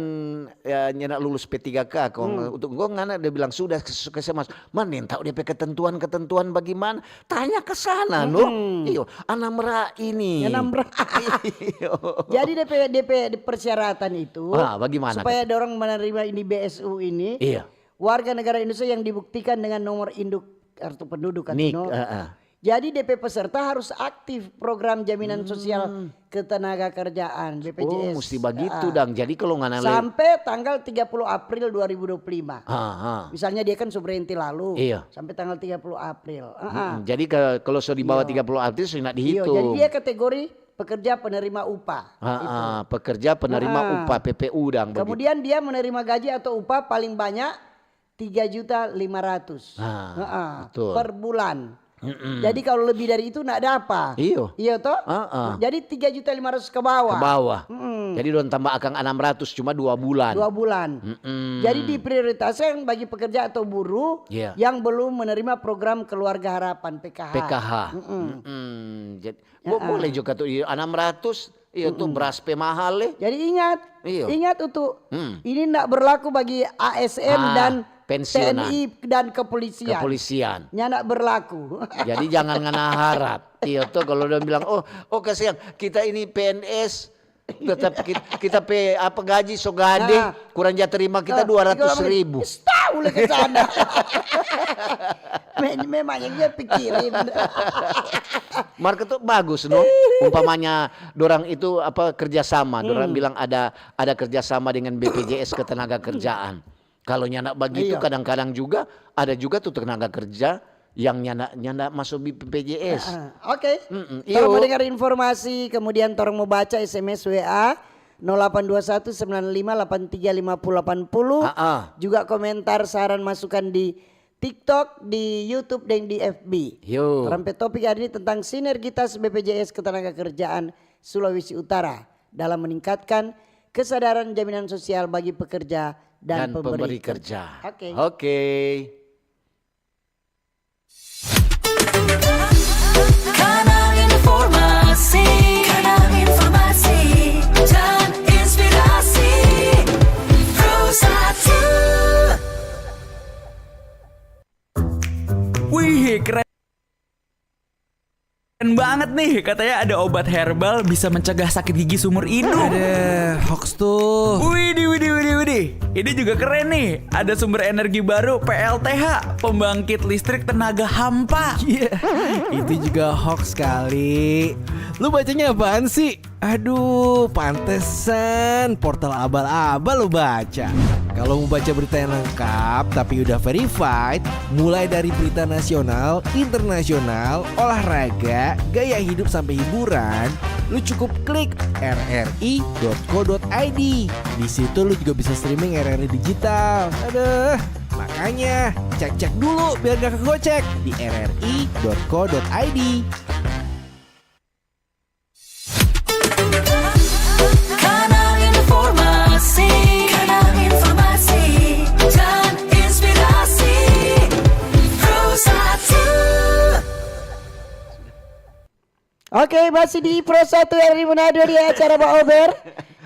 ya, nyanda lulus P tiga K, kong untuk, "Kong ngana?" Dia bilang, "Sudah ke, ke SMA." Man, nintau depe ketentuan-ketentuan bagimana? Tanya ke sana, no? Iyo, anam ra ini. Anam ra. Iyo. Jadi depe, depe persyaratan itu, supaya dorang menerima ini B S U ini, warga negara Indonesia yang dibuktikan dengan nomor induk kartu penduduk, kan, no? Jadi depe peserta harus aktif program jaminan sosial ketenaga kerjaan, B P J S. Oh, musti bagitu dang. Jadi kalau ngana le- Sampai tanggal tiga puluh April dua ribu dua puluh lima. Misalnya dia kan so berhenti lalu, sampai tanggal tiga puluh April. Jadi ke-, kalau so di bawah tiga puluh April, so ndak dihitung. Iyo, jadi dia kategori pekerja penerima upah. Pekerja penerima upah, P P U dang begitu. Kemudian dia menerima gaji atau upah paling banyak tiga juta lima ratus. Nah, betul. Per bulan. Jadi kalau lebih dari itu ndak dapa. Iyo. Iyo to? Jadi tiga juta lima ratus ke bawah. Ke bawah. Jadi dong tambah akang enam ratus cuma dua bulan. Dua bulan. Jadi diprioritaskan bagi pekerja atau buruh yang belum menerima program Keluarga Harapan, P K H. P K H. Jad-, bo-, boleh juga tu, iyo, enam ratus, iyo tu beras pe mahal, eh. Jadi ingat, ingat Utu, ini ndak berlaku bagi A S N dan pensiunan. T N I dan kepolisian. Kepolisian. Nya ndak berlaku. Jadi jangan ngana harap. Iyo tu, kalau dong bilang, "Oh, oh, kasiang, kita ini P N S, tetap kit-, kita pe, apa, gaji so gade, kurang ja terima kita dua ratus ribu." Stau le ke sana. Me-, memang yang dia pikirin. Mar katu bagus, no? Umpamanya dorang itu, apa, kerjasama, dorang bilang ada, ada kerjasama dengan B P J S Ketenagakerjaan. Kalau nyanda bagitu, kadang-kadang juga ada juga tu tenaga kerja yang nyanda, nyanda masuk B P J S. Heeh. Oke. Torang mau dengar informasi, kemudian torang mau baca S M S, W A. nol delapan dua satu sembilan lima delapan tiga lima puluh delapan puluh. Ah, ah. Juga komentar, saran, masukan di TikTok, di YouTube, deng di F B. Yo. Torang pe topik hari ini tentang sinergitas B P J S Ketenagakerjaan Sulawesi Utara dalam meningkatkan kesadaran jaminan sosial bagi pekerja dan, dan pemberi, pemberi kerja. Kerja. Oke. Oke. Kanal informasi, kanal informasi, dan inspirasi. Pro satu. Wih, keren banget nih. Katanya ada obat herbal bisa mencegah sakit gigi seumur hidup. Ada hoax tuh. Widih, widih, widih, widih. Ini juga keren nih. Ada sumber energi baru, P L T H, pembangkit listrik tenaga hampa. Iya. Itu juga hoax kali. Lu bacanya apaan sih? Aduh, pantesan portal abal-abal lo baca. Kalau mau baca berita yang lengkap tapi udah verified, mulai dari berita nasional, internasional, olahraga, gaya hidup sampai hiburan, lu cukup klik R R I dot co dot I D. Di situ lu juga bisa streaming R R I digital. Aduh, makanya cek-cek dulu biar gak kegocek di R R I dot co dot I D. Kanal informasi, kanal informasi dan inspirasi. Pro satu. Oke, masih di Pro satu R R I Manado di acara Ba Ober.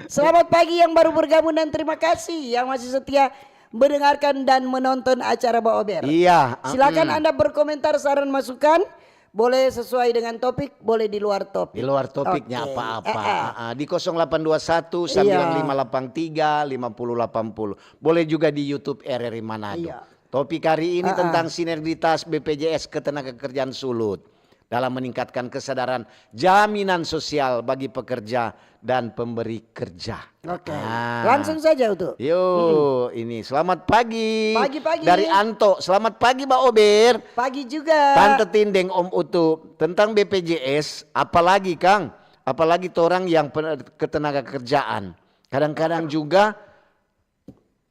Selamat pagi yang baru bergabung dan terima kasih yang masih setia mendengarkan dan menonton acara Ba Ober. Iya, silakan, mm-mm, Anda berkomentar, saran, masukan. Boleh sesuai dengan topik, boleh di luar topik. Di luar topiknya. Oke. Apa-apa. Eh, eh. Ah, ah. Di kosong delapan dua satu sembilan lima delapan tiga lima puluh delapan puluh. Iya. Boleh juga di YouTube R R I Manado. Iya. Topik hari ini, ah, ah, tentang sinergitas B P J S Ketenagakerjaan Sulut dalam meningkatkan kesadaran jaminan sosial bagi pekerja dan pemberi kerja. Oke. Ah. Langsung saja, Utu. Yo, mm-mm, ini selamat pagi. Pagi-pagi. Dari Anto, selamat pagi, Ba Ober. Pagi juga. Tante Tin deng Om Utu, tentang B P J S, apalagi, Kang? Apalagi torang yang pe-, ketenaga kerjaan. Kadang-kadang juga,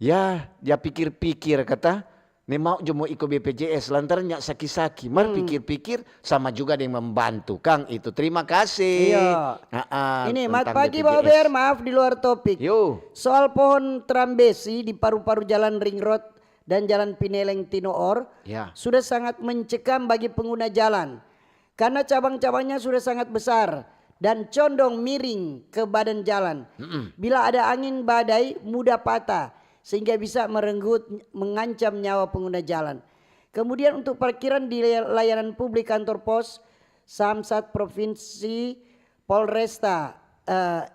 ya, ya pikir-pikir, kata, "Ni mau jo mo iko B P J S lantaran nya saki-saki." Mar, hmm, pikir-pikir, sama juga deng membantu, Kang, itu. Terima kasih. Iya. Ha-ha. Ini, mat pagi, Ba Ober, maaf di luar topik. Yo. Soal pohon trambesi di paru-paru jalan Ring Road dan Jalan Pineleng Tinoor, ya, sudah sangat mencekam bagi pengguna jalan. Karena cabang-cabangnya sudah sangat besar dan condong miring ke badan jalan. Mm-mm. Bila ada angin badai, mudah patah, sehingga bisa merenggut, mengancam nyawa pengguna jalan. Kemudian untuk parkiran di lay-, layanan publik kantor pos, Samsat Provinsi, Polresta, eh,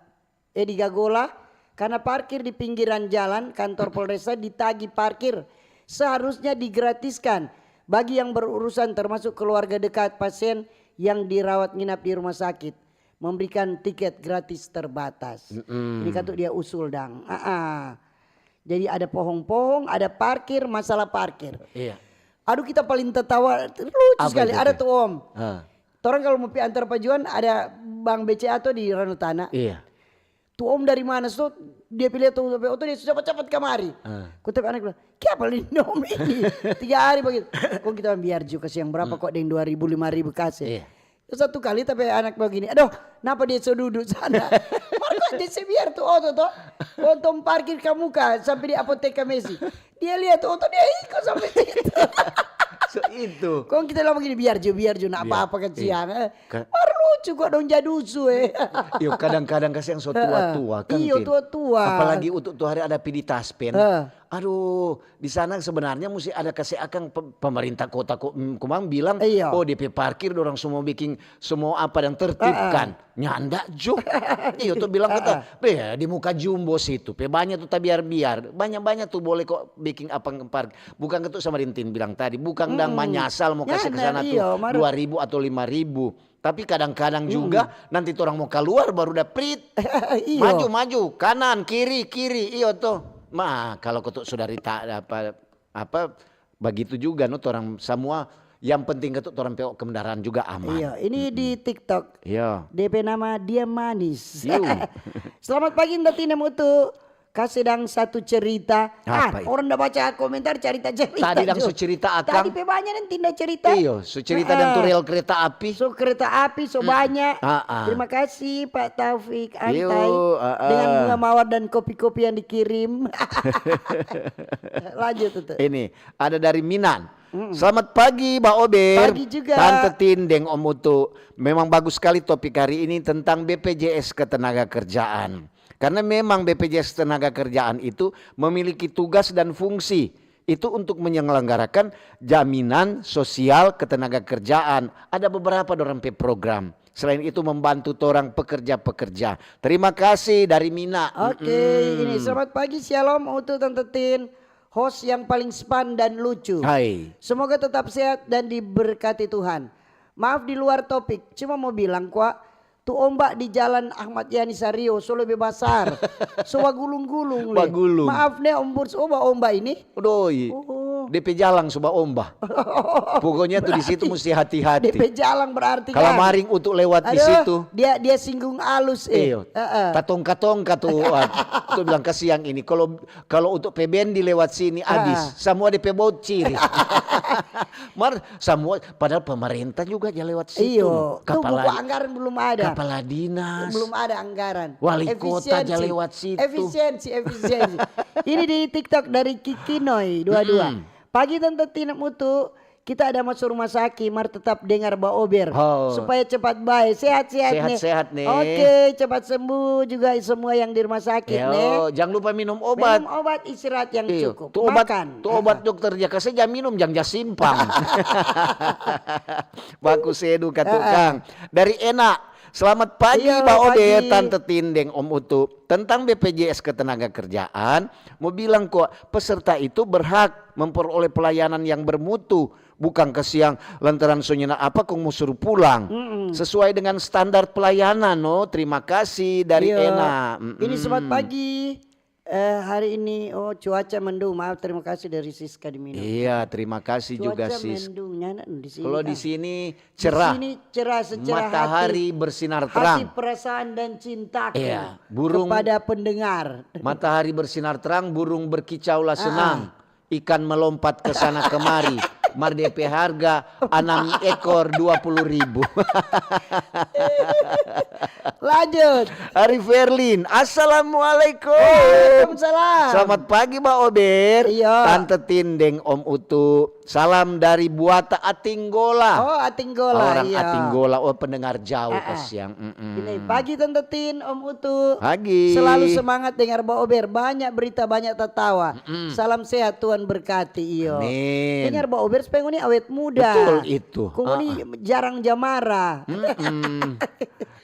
Edi Gagola, karena parkir di pinggiran jalan, kantor Polresta ditagi parkir seharusnya digratiskan bagi yang berurusan, termasuk keluarga dekat pasien yang dirawat nginap di rumah sakit, memberikan tiket gratis terbatas. Mm-mm. Ini kan tuh dia usul, dang. Ah, ah. Jadi ada pohong-pohong, ada parkir, masalah parkir. Iya. Aduh, kita paling tertawa, lucu sekali. Apa itu, Teh? Ada tuh, Om. Ah. Torang kalau mo pi antar pajuan, ada bank B C A to di Ranotana. Iya. Tu om dari mana so, dia pe lia tu oto, dia so capat-capat kamari. Ah. Ko ta pe anak bilang, "Kiapa lindom ini?" Tiga hari bagitu. Kong kita bilang, "Biar jo, kasiang, berapa ko deng dua ribu, lima ribu kase." Iya. Satu kali ta pe anak bagini, "Adoh, napa dia so dudu sana?" Mar ko dia se biar tu oto to. Kong tong parkir ka muka sampe di apotek Kamesi. Dia lia tu oto, dia iko sampe situ. So itu. Kong kita bilang bagini, "Biar jo, biar jo, nda apa-apa, kasiang, eh." Mar lucu ko dong jadusu, eh. Iyo, kadang-kadang kasiang so tua-tua, kan, Tin? Iyo, tua-tua. Apalagi untuk tu hari ada pidi taspen. Heeh. Aduh, di sana sebenarnya musti ada kase akang pe-, pemerintah kota ko, mm, kumang bilang, "Oh, depe parkir dorang semua biking, semua apa yang tertib, kan?" Nyanda jo. Iyo, tu bilang kata, "Be, di muka jumbo situ, pe banya tu tabiar-biar. Banya-banya tu boleh ko biking apa parkir." Bukan ketu sama Rintin bilang tadi, bukan dang manyasal mo kase ke sana tu dua ribu atau lima ribu. Tapi kadang-kadang juga nanti torang mo kaluar baru da prit. Iyo. Maju, maju, kanan, kiri, kiri, iyo to. Ma, kalau ketu sudah rita-, apa, apa, bagitu juga no torang samua Yang penting katu torang pe kendaraan juga aman. Iya, ini di TikTok. Iya. D P nama dia manis. Yo. Selamat pagi Nda Tinem Utu. Kasih dang satu cerita. Ah, Apa itu? Orang nda baca komentar cerita-cerita. Tadi dang Jo. so cerita Tadi akang. Pe banyak nih tinda cerita. Iyo, so cerita dan tu Ah. rel kereta api. So kereta api, so banyak. Ah, ah. Terima kasih Pak Taufik Antai Iyo, ah, ah. Dengan bunga mawar dan kopi-kopi yang dikirim. Lanjut tuh. Ini ada dari Minan. Selamat pagi, Ba Ober. Pagi juga. Tante Tin deng Om Utu. Memang bagus sekali topik hari ini tentang B P J S Ketenagakerjaan. Karena memang B P J S Ketenagakerjaan itu memiliki tugas dan fungsi itu untuk menyelenggarakan jaminan sosial ketenagakerjaan. Ada beberapa dorang pe program. Selain itu membantu torang pekerja-pekerja. Terima kasih dari Mina. Oke, ini selamat pagi Shalom untuk Tante Tin, host yang paling span dan lucu. Hai. Semoga tetap sehat dan diberkati Tuhan. Maaf di luar topik, cuma mau bilang kwa, tu ombak di Jalan Ahmad Yani Sario so lebe basar, so bagulung-gulung le. Bagulung. Maaf ne Om Burs, oh ba ombak ini. Doi. Oh. D P jalang suba omba. Pokoknya tuh di situ mesti hati-hati. D P jalang berarti Kalau kan. Maring Utu lewat di Aduh, situ. Dia dia singgung alus eh. Iyo. Heeh. Tatongka-tongka tuh. Tuh bilang kasiang ini. Kalau kalau untuk P B N di lewat sini abis. Semua D P bocil. Mar semua padahal pemerintah juga aja lewat situ. Iyo, tuh buku Kepala anggaran belum ada. Kepala dinas. Belum ada anggaran. Wali kota aja Efisiensi. Lewat situ. Efisiensi, efisiensi. Ini di TikTok dari Kiki Noi dua dua. Pagi Tante Tina Mutu, kita ada masuk rumah sakit, mar tetap dengar Ba Ober Oh. supaya cepat bae, sehat-sehat nih. Sehat-sehat nih. Oke, cepat sembuh juga semua yang di rumah sakit nih. Yo, jangan lupa minum obat. Minum obat, istirahat yang Iyo, cukup. Tu obat, Makan. Tu obat dokter dia kasih jangan minum, jangan simpang. Baku sedu ka tukang. Dari Ena, selamat pagi Iyo, Ba Ober, pagi. Tante Tin deng Om Utu. Tentang B P J S Ketenagakerjaan, mau bilang kok peserta itu berhak memperoleh pelayanan yang bermutu, bukan kasiang lantaran so nyanda apa kong mau suruh pulang. Sesuai dengan standar pelayanan, no. Terima kasih dari Iyo. Ena. Mm-mm. Ini selamat pagi. Eh, hari ini oh cuaca mendung. Maaf, terima kasih dari Siska di Minang. Iya, terima kasih juga Cuaca sis. mendung, nyana di sini. Kalau di Kan. sini Di cerah, sini cerah secara matahari hati, bersinar hati, terang. Perasaan dan cintaku Iya, burung- kepada pendengar. Matahari bersinar terang, burung berkicau lah senang. Ikan melompat ke sana kemari. Mar D P harga enam ekor dua puluh ribu. Lanjut. Ari Ferlin, assalamualaikum. Waalaikumsalam. Selamat pagi Ba Ober. Iya. Tante Tin deng Om Utu. Salam dari Buata Atinggola. Oh, Atinggola. Orang Iya. Atinggola, oh pendengar jauh Ah, ah. kasiang. Mm-mm. Ini pagi Tante Tin, Om Utu. Pagi. Selalu semangat dengar Ba Ober. Banyak berita, banyak tertawa. Salam sehat, Tuhan berkati. Iyo. Amin. Dengar Ba Ober supaya ngoni awet muda. Betul itu. Kong ngoni jarang jamara. Mm-mm.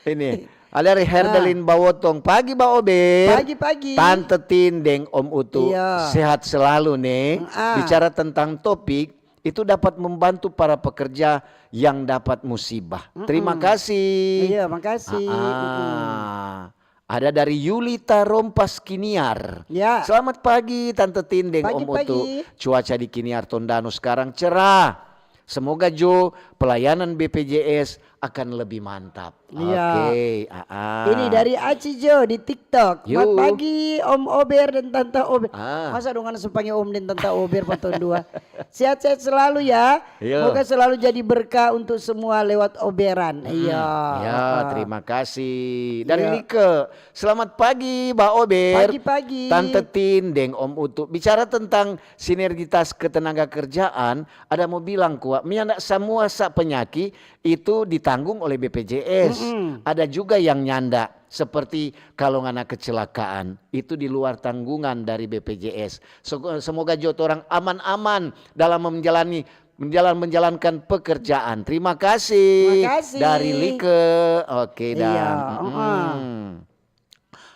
Ini ada dari Herdelin Bawotong. Pagi Ba Ober. Pagi-pagi. Tante Tin deng Om Utu. Iya. Sehat selalu nih. Mm-ah. Bicara tentang topik itu dapat membantu para pekerja yang dapat musibah. Terima kasih. Iya, makasih. Ah, ada dari Yulita Rompas Kiniar. Ya. Selamat pagi Tante Tin deng Om Pagi-pagi. Utu. Cuaca di Kiniar Tondano sekarang cerah. Semoga jo pelayanan B P J S akan lebih mantap. Iya. Oke, ah, ah. Ini dari Aci Jo di TikTok. Yo. Selamat pagi Om Ober dan Tante Ober. Ah. Masa dong anak sepanggil Om dan Tante Ober patong dua. Sehat-sehat selalu ya. Yo. Semoga selalu jadi berkah untuk semua lewat oberan. Iya. Ya, terima kasih. Dari Iya. Like, selamat pagi Ba Ober. Pagi-pagi. Tante Tin deng Om Utu. Bicara tentang sinergitas ketenaga kerjaan, ada mau bilang kwa, nyanda semua sa penyaki itu ditanggung oleh B P J S. Ada juga yang nyanda, seperti kalau ngana kecelakaan, itu di luar tanggungan dari B P J S. So- semoga jo torang aman-aman dalam menjalani menjalan menjalankan pekerjaan. Terima kasih. Makasih. Dari Like. Oke, Iya, dan heeh. mm.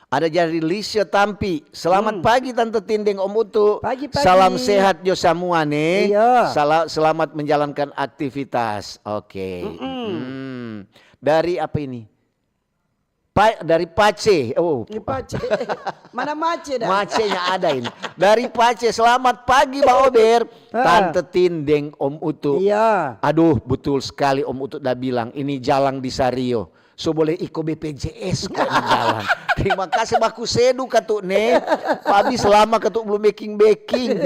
Ada dari Lisha Tampi. Selamat pagi Tante Tin deng Om Utu. Pagi-pagi. Salam sehat jo samua nih. Iya. Sala- selamat menjalankan aktivitas. Oke. Mm. Dari apa ini? Pa-, dari Pace. Oh, Ini Pace. Mana Mace dah? Macenya ada ini. Dari Pace, selamat pagi Ba Ober, Ah. Tante Tin deng Om Utu. Iya. Aduh, betul sekali Om Utu da bilang, ini jalang di Sario. So boleh iko B P J S kong ini jalang. Terima kasih baku sedu katu ne. Pabis lama katu belum beking-beking.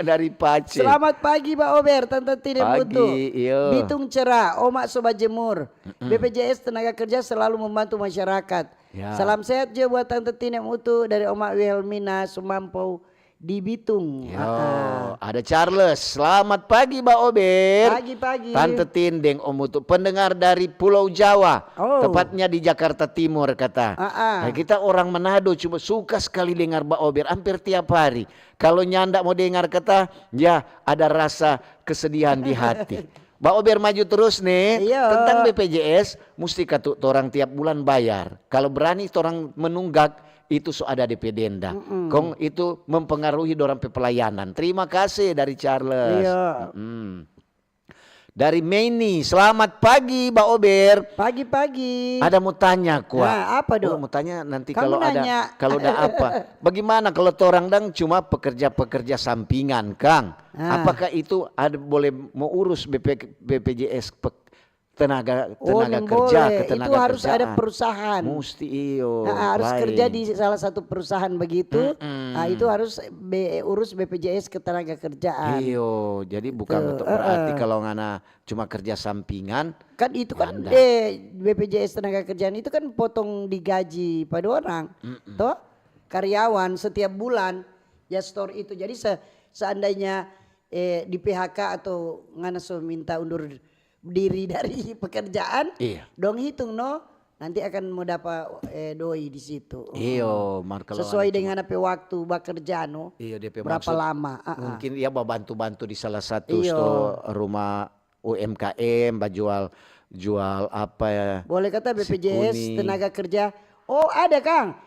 Dari Pace. Selamat pagi Ba Ober, Tante Tin deng Om Utu. Pagi, iyo. Bitung cerah, Oma so bajemur. B P J S tenaga kerja selalu membantu masyarakat. Ya. Salam sehat juga buat Tante Tin deng Om Utu dari Oma Wilhelmina Sumampou di Bitung. Yo, Ah, ah. Ada Charles. Selamat pagi Ba Ober. Pagi-pagi. Tante Tin deng Om Utu, pendengar dari Pulau Jawa, Oh. tepatnya di Jakarta Timur kata. Ah, ah. Nah, kita orang Manado cuma suka sekali dengar Ba Ober hampir tiap hari. Kalau nyanda mau dengar kata, ya ada rasa kesedihan di hati. Ba Ober maju terus nih. Iya. Tentang B P J S, musti katu torang tiap bulan bayar. Kalau berani torang menunggak, itu so ada D P denda. Kong itu mempengaruhi dorang pe pelayanan. Terima kasih dari Charles. Iya. Mm-mm. Dari Meini, selamat pagi Ba Ober. Pagi-pagi. Ada mau tanya kwa. Nah, apa dong? Oh, mau tanya nanti Kamu kalau ada nanya. Kalau ada apa? Bagaimana kalau torang dang cuma pekerja-pekerja sampingan, Kang? Ah. Apakah itu ada boleh mau urus B P, B P J S pe-, tenaga Oh, tenaga neng kerja boleh. ke Itu tenaga harus ada kerjaan? Perusahaan. Musti iyo. Nah, harus Lain. Kerja di salah satu perusahaan begitu. Mm-mm. Nah, itu harus be- urus B P J S ketenaga kerjaan. Iyo, jadi bukan Tuh, untuk berarti eh-eh. Kalau ngana cuma kerja sampingan, Kan itu kan Ganda. eh, B P J S tenaga kerjaan itu kan potong di gaji pada orang. Toh? Karyawan setiap bulan ya store itu. Jadi se- seandainya eh, di P H K atau ngana so minta undur diri dari pekerjaan, Iya. dong hitung no, nanti akan mau dapat eh, doi di situ. Iyo, mar kalau Sesuai ada dengan apa waktu bekerja no. Iyo, dia pe Berapa maksud lama? Ah, ah. Mungkin ia babantu-bantu di salah satu Iyo. store rumah U M K M, bajual jual apa ya? Boleh kata si B P J S kuning. Tenaga kerja. Oh, ada, Kang.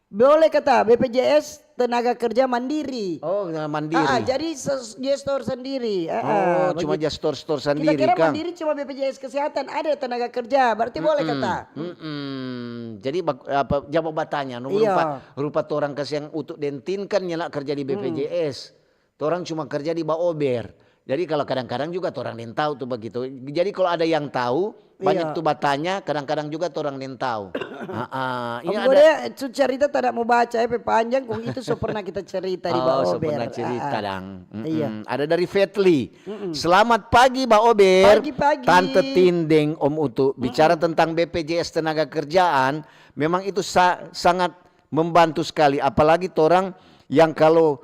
Boleh kata B P J S tenaga kerja mandiri. Oh, nah, mandiri. Ah, ah, jadi ses- dia store sendiri. Ah, Oh, ah, cuma begitu. dia store-store Kita sendiri, kira Kang. Mandiri cuma B P J S kesehatan, ada tenaga kerja, berarti boleh kata. Mm-mm. Jadi bak- apa jawab batanya no, Iya. rupa rupa torang kasiang Utu deng Tin kan nyala kerja di B P J S. Torang cuma kerja di Baober. Jadi kalau kadang-kadang juga torang deng tahu tuh begitu. Jadi kalau ada yang tahu, banyak Iya. tuh batanya, kadang-kadang juga torang deng tahu. Ah, ah. Ini Om ada Gode, tu cerita tak mau baca ya, pe panjang, kong itu so pernah kita cerita di Oh, so Baober. pernah cerita Ah, ah. dang. Mm-mm. Iya. Ada dari Fetli. Selamat pagi Baober. Pagi-pagi. Tante Tin deng Om Utu. Bicara tentang B P J S tenaga kerjaan, memang itu sa- sangat membantu sekali. Apalagi torang yang kalau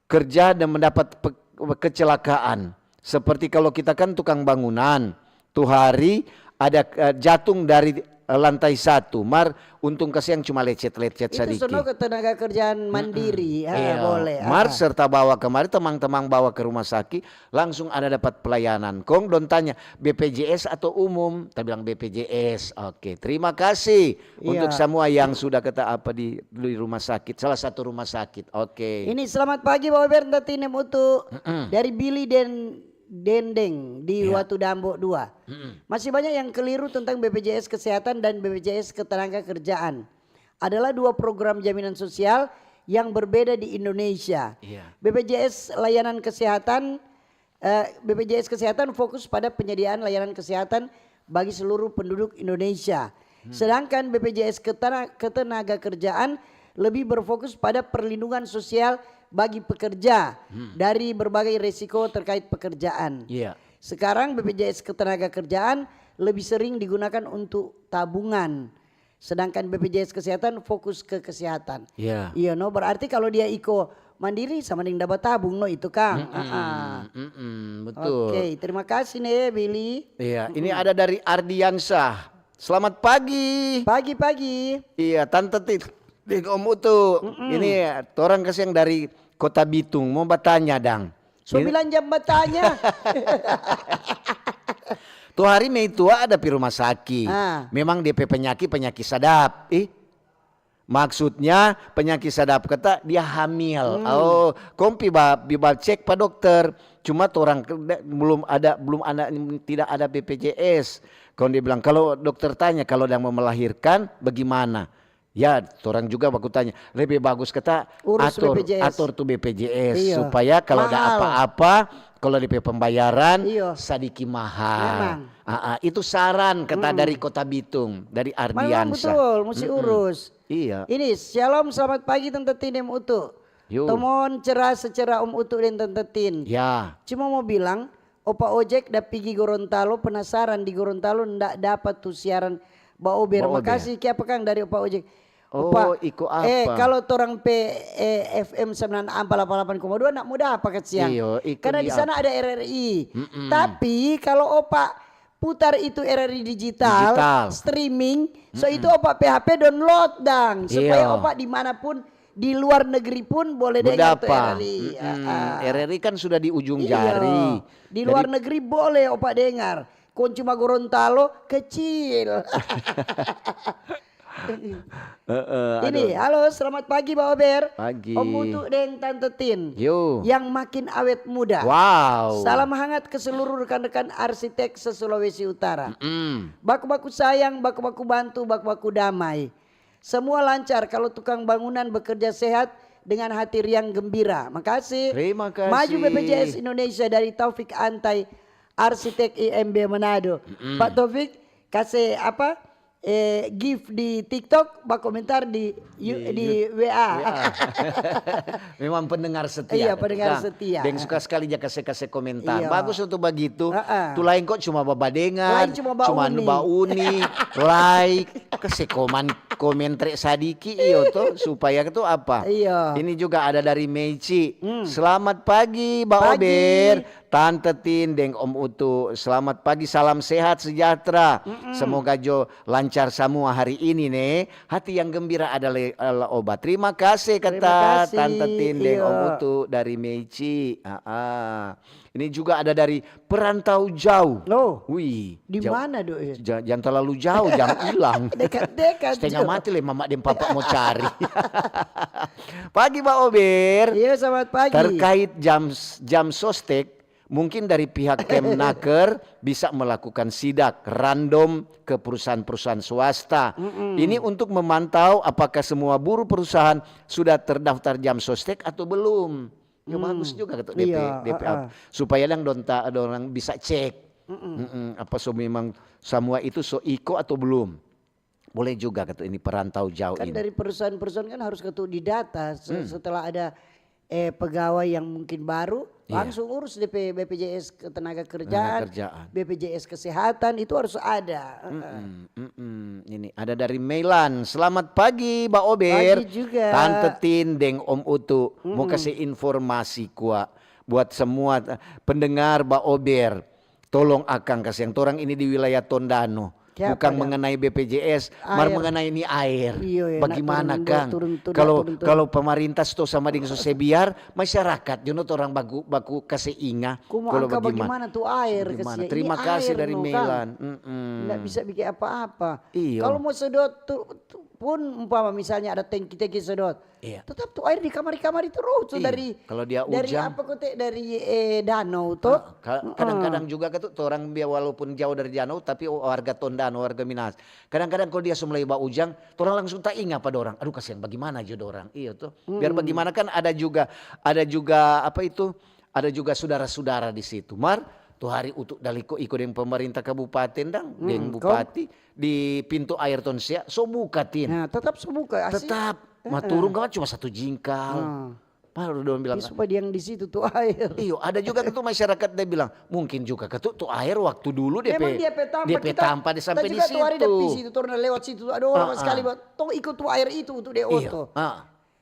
kerja dan mendapat pe- kecelakaan. Seperti kalau kita kan tukang bangunan, tu hari ada eh, jatung dari eh, lantai satu, mar untung kasiang cuma lecet-lecet Itu sadiki. sono ke tenaga kerjaan mandiri, ya, Iya. boleh. Mar Ah. serta bawa kemari, teman-teman bawa ke rumah sakit, langsung ada dapat pelayanan. Kong dong tanya, B P J S atau umum? Ta bilang B P J S. Oke, terima kasih Iya. untuk semua yang sudah kata apa di, di rumah sakit, salah satu rumah sakit. Oke. Ini selamat pagi Baober, Tante Tin deng Om Utu. Dari Billy dan Dendeng di Iya. Watu Dambo dua. Masih banyak yang keliru tentang B P J S Kesehatan dan B P J S Ketenaga Kerjaan. Adalah dua program jaminan sosial yang berbeda di Indonesia. Iya. B P J S layanan kesehatan eh, B P J S Kesehatan fokus pada penyediaan layanan kesehatan bagi seluruh penduduk Indonesia. Sedangkan B P J S Ketena- Ketenaga Kerjaan lebih berfokus pada perlindungan sosial bagi pekerja dari berbagai resiko terkait pekerjaan. Iya. Sekarang B P J S Ketenaga Kerjaan lebih sering digunakan untuk tabungan. Sedangkan B P J S Kesehatan fokus ke kesehatan. Iya. Iya no, berarti kalau dia iko mandiri sama deng dapa tabung no itu Kang. Ah, ah. Mm-mm, betul. Oke, terima kasih nih Billy. Iya, ini ada dari Ardiansyah. Selamat pagi. Pagi-pagi. Iya, Tante Tin deng Om Utu. Ini torang kasiang dari Kota Bitung mau batanya dang. So Ini- bilang jam batanya. Tu hari mei tua ada pi rumah sakit. Ah. Memang dia pe penyakit penyakit sadap. Ih, Maksudnya penyakit sadap kata dia hamil. Hmm. Oh, kong pi ba, pi ba cek pa dokter. Cuma torang ke-, de-, belum ada, belum ada, tidak ada B P J S. Kong dia bilang, kalau dokter tanya, kalau dang mau melahirkan, bagaimana? Ya, torang juga baku tanya. Lebih bagus kata urus atur, B P J S. Atur tu B P J S. Iya. Supaya kalau ada apa-apa, kalau depe pembayaran, iya, sadiki mahal. Memang. Ah, ah, itu saran kata dari Kota Bitung, dari Ardiansa. Memang betul, mesti urus. Iya. Ini, shalom, selamat pagi Tante Tin deng Utu. Yo. Tomon cerah secerah Om Utu deng Tante Tin. Ya. Cuma mau bilang, Opa Ojek da pigi Gorontalo, penasaran di Gorontalo nda dapa tu siaran Ba Ober. Ba Ober. Makasih, kiapa kang dari Opa Ojek. Oh, Opa, iko eh, apa? Kalau torang pe, eh, F M sembilan ampa delapan delapan koma dua, nda mo dapa kasiang. Iyo, iko. Karena di sana ada R R I. Mm-mm. Tapi kalau Opa putar itu R R I digital, digital, streaming, so itu Opa pe H P download dang, supaya Opa dimanapun di luar negeri pun boleh dengar tu R R I. Bedapa. Mm-mm. Ah, ah. R R I kan sudah di ujung jari. Iyo. Di luar negeri boleh Opa dengar. Kong cuma Gorontalo kecil. Heeh, ini, aduh. Halo, selamat pagi, Ba Ober. Pagi. Om Utu deng Tante Tin. Yo. Yang makin awet muda. Wow. Salam hangat ke seluruh rekan-rekan arsitek se-Sulawesi Utara. Mm-mm. Baku-baku sayang, baku-baku bantu, baku-baku damai. Semua lancar kalau tukang bangunan bekerja sehat dengan hati riang gembira. Makasih. Terima kasih. Maju B P J S Indonesia dari Taufik Antai, arsitek I M B Manado. Mm-mm. Pak Taufik, kase apa? Eh, gift di TikTok, bakomentar di, di W A. W A. Memang pendengar setia. Iya, pendengar setia. Deng suka sekali ja kase-kase komentar. Iya. Bagus untuk bagitu. Heeh. Tu lain kok cuma babadengar, cuma bauni, like, kase koman-, komen trek sadiki, iyo to, supaya tu apa? Iya. Ini juga ada dari Meici. Hmm. Selamat pagi, Ba Ober. Tante Tin deng Om Utu, selamat pagi, salam sehat sejahtera. Mm-mm. Semoga jo lancar samua hari ini, ne. Hati yang gembira adalah, adalah obat. Terima kasih, kata Tante Tin deng Om Utu dari Meici. Ah, ah. Ini juga ada dari perantau jauh. Loh, wih, di mana, Dok, ya? Ja-, jangan terlalu jauh, jangan hilang. Dekat-dekat. Setengah mati le mama deng papa mo cari. Pagi, Ba Ober. Iya, selamat pagi. Terkait jam, jam sostek, mungkin dari pihak Kemnaker bisa melakukan sidak random ke perusahaan-perusahaan swasta. Mm-mm. Ini untuk memantau apakah semua buruh perusahaan sudah terdaftar jam sostek atau belum. Ya, bagus juga kata D P, iya, D P A. Supaya dang donta-, dorang bisa cek. Mm-mm. Mm-mm, apa so memang samua itu so iko atau belum. Boleh juga kata ini perantau jauh ini. Kan dari perusahaan-perusahaan kan harus katu didata se-, setelah ada, eh, pegawai yang mungkin baru, langsung urus D P, B P J S ketenagakerjaan, B P J S kesehatan, itu harus ada. Heeh. Mm-mm, mm-mm. Ini ada dari Meilan. Selamat pagi, Ba Ober. Pagi juga. Tante Tin deng Om Utu. Mo kase informasi kwa buat semua, eh, pendengar Ba Ober. Tolong akang kasiang, torang ini di wilayah Tondano. Bukan mengenai B P J S, mar mengenai ni aer. Iyo, bagaimana, Kang? Kalau, kalau pemerintah sto sama deng so se biar, masyarakat jo no torang baku, baku kase inga. Kumo angka bagimana tu aer, kasiang? Terima kasih dari Meilan. Nda bisa bikin apa-apa. Iyo. Kalau mo sedot tu, tu pun umpama misalnya ada tangki-tangki sedot. Iya. Tetap tu aer di kamari-kamari terus tu dari, kalau dia dari ujang, apa kote, dari, eh, danau to. Ah, ka-, kadang-kadang juga katu, torang biar walaupun jauh dari danau, tapi warga Tondano, warga Minahasa. Kadang-kadang kalau dia so mulai ba ujang, torang langsung tainga pa dorang. Aduh, kasiang, bagimana jo dorang? Iyo to. Biar bagimana kan ada juga, ada juga apa itu, ada juga sudara-sudara di situ. Mar, tu hari utuk daliko iko deng pemerintah kabupaten dang, deng bupati, di pintu aer Tonsea, so buka, Tin. Nah, tetap so buka, asli. Tetap. Ma turung kan cuma satu jingkal. Baru dong bilang, supaya yang di situ tu aer. Iyo, ada juga katu masyarakat dia bilang, mungkin juga katu tu aer waktu dulu dia pe tampa, dia pe tampa di sampai di situ. Kita juga tu hari dia pi situ, torang lewat situ, ada orang sekali, tong ikut tu aer itu untuk dia oto.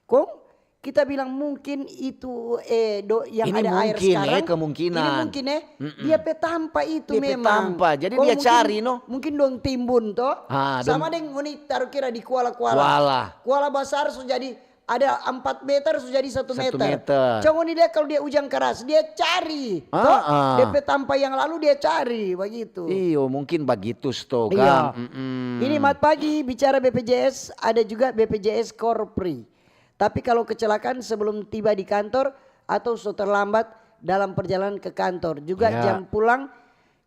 Kong kita bilang mungkin itu, eh, do-, yang ada air sekarang. Ini mungkin, eh, kemungkinan. Ini mungkin, eh, dia pe tampa itu memang. Dia pe tampa, jadi dia cari, no. Mungkin dong timbun, to. Sama deng ngoni taru kira di kuala-kuala. Kuala. Kuala basar so jadi Ada empat meter, so jadi satu Satu meter. meter. Coba ngoni lihat kalau dia hujan keras, dia cari. Ah, Toh, ah. D P tampa yang lalu dia cari begitu. Iyo, mungkin bagitu sto Iya. kang. Mm-mm. Ini mat pagi bicara B P J S, ada juga B P J S Korpri. Tapi kalau kecelakaan sebelum tiba di kantor atau so terlambat dalam perjalanan ke kantor, juga Ya. jam pulang